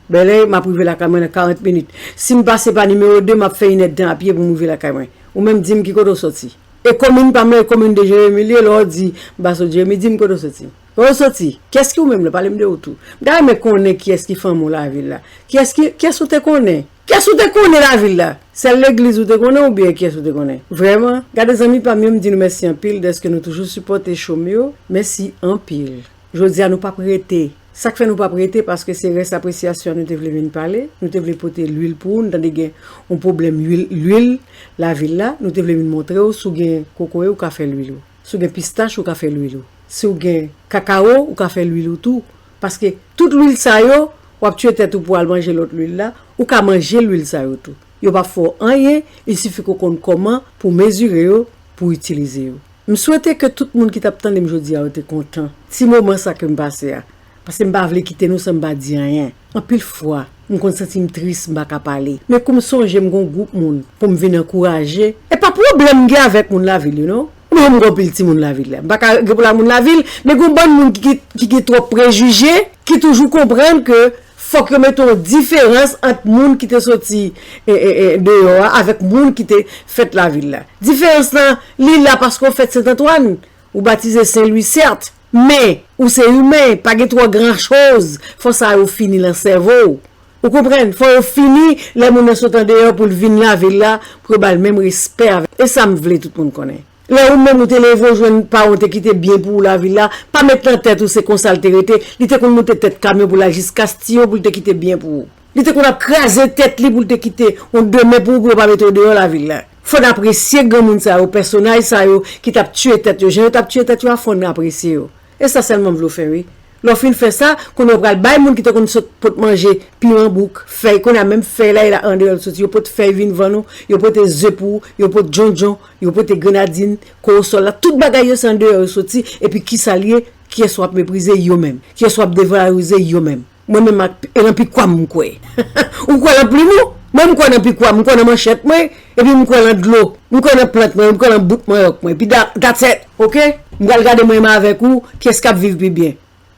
Bèlè, m ap rive lakay mwen nan karant minit. Si m pase pa nimewo de, m ap fè inèdtan a pye pou m rive lakay mwen. Ou menm di m ki kote w soti. E komin pa m nan, e komin de Jeremi li ye, lè w di m pa sot Jeremi, di m kote w soti. Kote w soti? Kiyès ki ou menm la? Pale m de ou tou. M ta renmen konnen kiyès ki fanmi w lavil la. Kiyès ki, kiyès ou te konnen? Kiyès ou te konnen lavil la? Sèl legliz ou te konnen oubyen kiyès ou te konnen? Vrèman, gade zanmi pa m yo, m di nou mèsi anpil dèske nou toujou sipòte cho m yo. Mèsi anpil. Jodi a nou p ap rete. Sa k fè nou p ap rete, paske se rès apresyasyon an nou te vle vin pale. Nou te vle pote lwil pou ou. Nou tande gen yon pwoblèm lwil, lwil lavil la. Nou te vle vin montre w, si w gen kokoye, ou ka fè lwil ou. Si w gen pistach, ou ka fè lwil ou. Si w gen kakawo, ou ka fè lwil ou tou. Paske tout lwil sa yo, w ap tiye tèt ou pou al manje lòt lwil la, ou ka manje lwil sa yo tou. Yo p ap fè w anyen, il sifi ke w konn kòman pou mezire yo, pou itilize yo. M swete ke tout moun ki t ap tande m jodi a yo te kontan ti moman sa ke m pase a. Paske m pa vle kite nou san m pa di anyen. Anpil fwa, m konn santi m tris, m pa ka pale. Men kou m sonje m gon gwoup moun pou m vin ankouraje, e pa pwoblèm m gen avèk moun lavil yo non. Mwen menm m gon pil timoun lavil la. M pa ka gen pwoblèm moun lavil, men gon bann moun ki, ki, ki gen twòp prejije, ki toujou konprann ke fòk yo mete yon diferans ant moun ki te soti, e, e, e, deyò a avèk moun ki te fèt lavil la. Diferans lan, li la paske w fèt Sentantwàn, ou batize Sen Lwi, sèt, men ou se imen, pa gen twò gran choz, fò sa yo fini lan sèvo w. Ou konprann? Fò yo fini lè moun nan sot andeyò pou l vin lavil la, pou yo ba l menm respè avèk. E sa m vle tout moun konnen. Lè ou menm ou te leve w jwenn paran w te kite byen pou ou lavil la, pa met nan tèt ou se konsa l te rete, li te konn moute tèt kamyon pou l al jis Kastiyon pou l te kite byen pou ou. Li te konn ap kraze tèt li pou l te kite yon demen pou ou, pou yo pa mete w deyò lavil la. Fò n apresye granmoun sa yo, pèsonaj sa yo ki t ap tiye tèt yo. Jan yo t ap tiye tèt yo a, fò n apresye yo. E sa sèlman m vle w fè, wi. Lè w fin fè sa, kounye a w pral bay moun ki te konn sot pot manje, piman bouk, fèy, kounye a menm fèy la, e la andeyò l soti. Yo pot fèy vin vann ou, yo pote ze pou ou, yo pot djondjon, yo pote grenadin, kowosòl la. Tout bagay yo se andeyò yo soti, epi kisa l ye? Kiyès w ap meprize? Yo menm. Kiyès w ap devalorize? Yo menm. Mwen menm ak, e nan pikwa m m kwè. Ou kwè nan plim ou? Mwen m kwè nan pikwa m, m kwè nan manchèt mwen, epi m kwè nan dlo. M kwè nan plant mwen, m kwè nan bout manyòk mwen. Epi da, that's it, oke? M pral gade mwen menm avèk ou, kiyès k ap viv pi byen.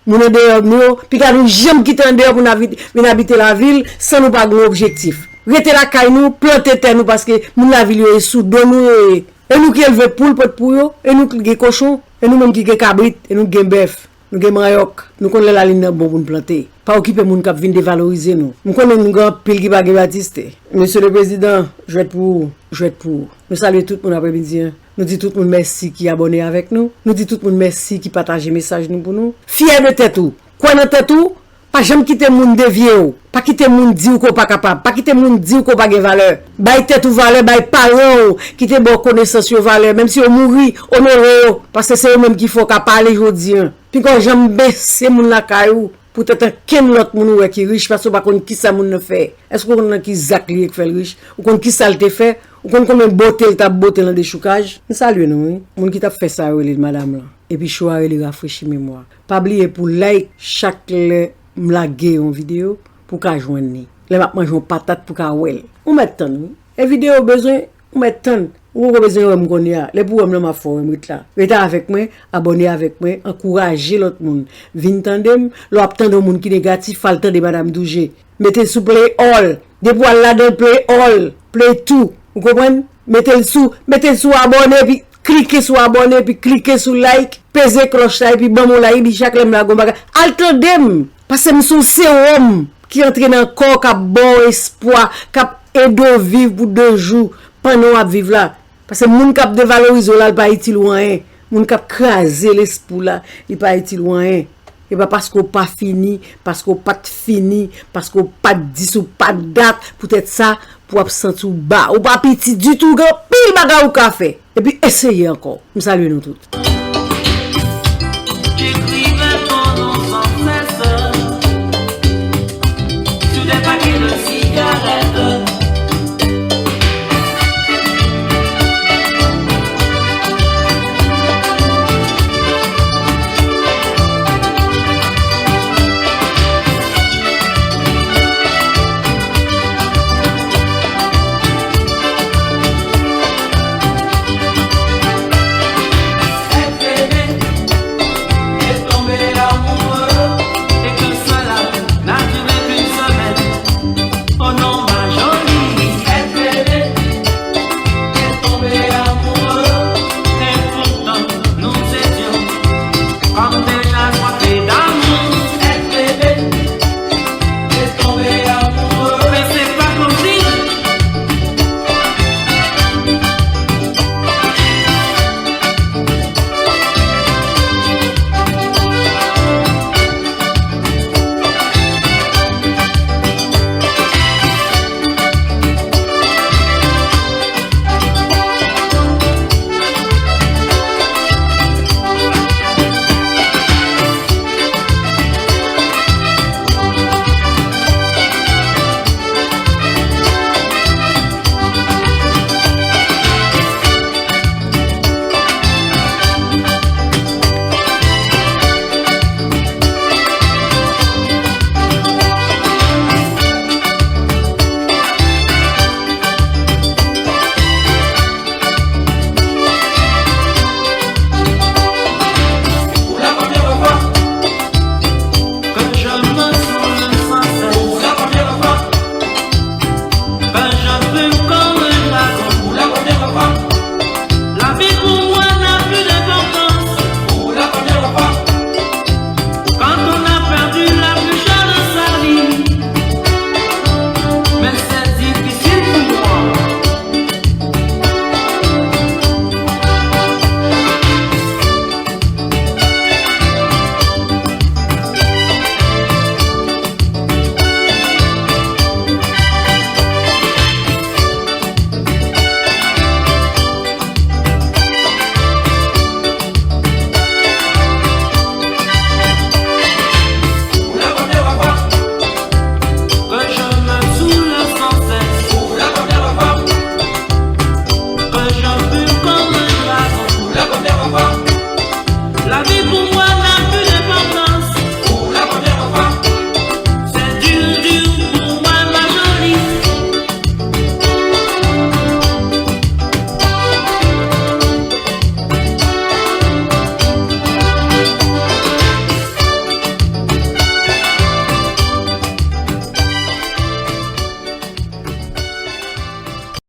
Moun andeyò nou yo, piga nou janm kite andeyò pou n avi-, vin abite lavil san nou pa gen yon objektif. Rete lakay nou, plante tè nou, paske moun lavil yo e sou do nou yo ye. E nou ki elve poul, pot pou yo, e nou ki gen kochon, e nou menm ki gen kabrit, e nou ki gen bèf, nou gen manyòk. Nou konn lè lalin nan bon pou n plante. Pa okipe moun k ap vin devalorize nou. M konnen nou gen anpil ki pa gen batiste. Mesye le prezidan, jwèt pou ou, jwèt pou ou. Nou salye tout moun apremidi an. Nou di tout moun mèsi ki abòne avèk nou. Nou di tout moun mèsi ki pataje mesaj nou pou nou. Fyè de tèt ou. Kwè nan tèt ou. Pa janm kite moun devye w. Pa kite moun di w ke w pa kapab. Pa kite moun di w ke w pa gen valè. Bay tèt ou valè, bay paran w ki te ba w konesans yo valè. Menm si yo mouri, onore yo. Paske se yo menm ki fè w ka pale jodi an. Piga w janm bese moun lakay ou poutèt ankenn lòt moun ou wè ki rich, paske w pa konn kisa moun nan fè. Èske w konn nan ki zak li ye k fè l rich? Ou konn kisa l te fè? Ou konn konbyen bote l t ap bote nan dechoukaj? M salye nou, wi. Moun ki t ap fè sa yo rele l madanm lan. Epi cho a rele rafrechi memwa. Pa bliye pou like chak lè m lage yon videyo pou w ka jwenn li. Lè m ap manje yon patat pou w ka wè l. Ou mèt tann, wi. E videyo bezwen, ou mèt tann. Ou poko bezwen wè m kounye a. Lè pou wè m lan m ap fè w wè m ret la. Rete avèk mwen, abòne avèk mwen, ankouraje lòt moun. Vin tande m, lè w ap tande yon moun ki negatif, al tande Madam Douje. Mete l sou play all. Depi w al ladan l, play all, play two. Ou konprann? Mete l sou, mete l sou abòne, epi klike sou abòne, epi klike sou like, peze klòch la, epi ban m yon like, epi chak lè m lage yon bagay, al tande m. Paske m se yon sewòm ki antre nan kò w, k ap ba w espwa, k ap ede w viv pou de jou pandan w ap viv la. Paske moun k ap devalorize w la, li pa itil ou anyen. Moun k ap kraze lespri w la, li pa itil ou anyen. E pa paske w pa fini, paske w pa t fini, paske w pa t dis, ou pa t dat, poutèt sa, pou w ap santi w ba. Ou pa piti ditou, gen anpil bagay ou ka fè. Epi eseye ankò. M salye nou tout.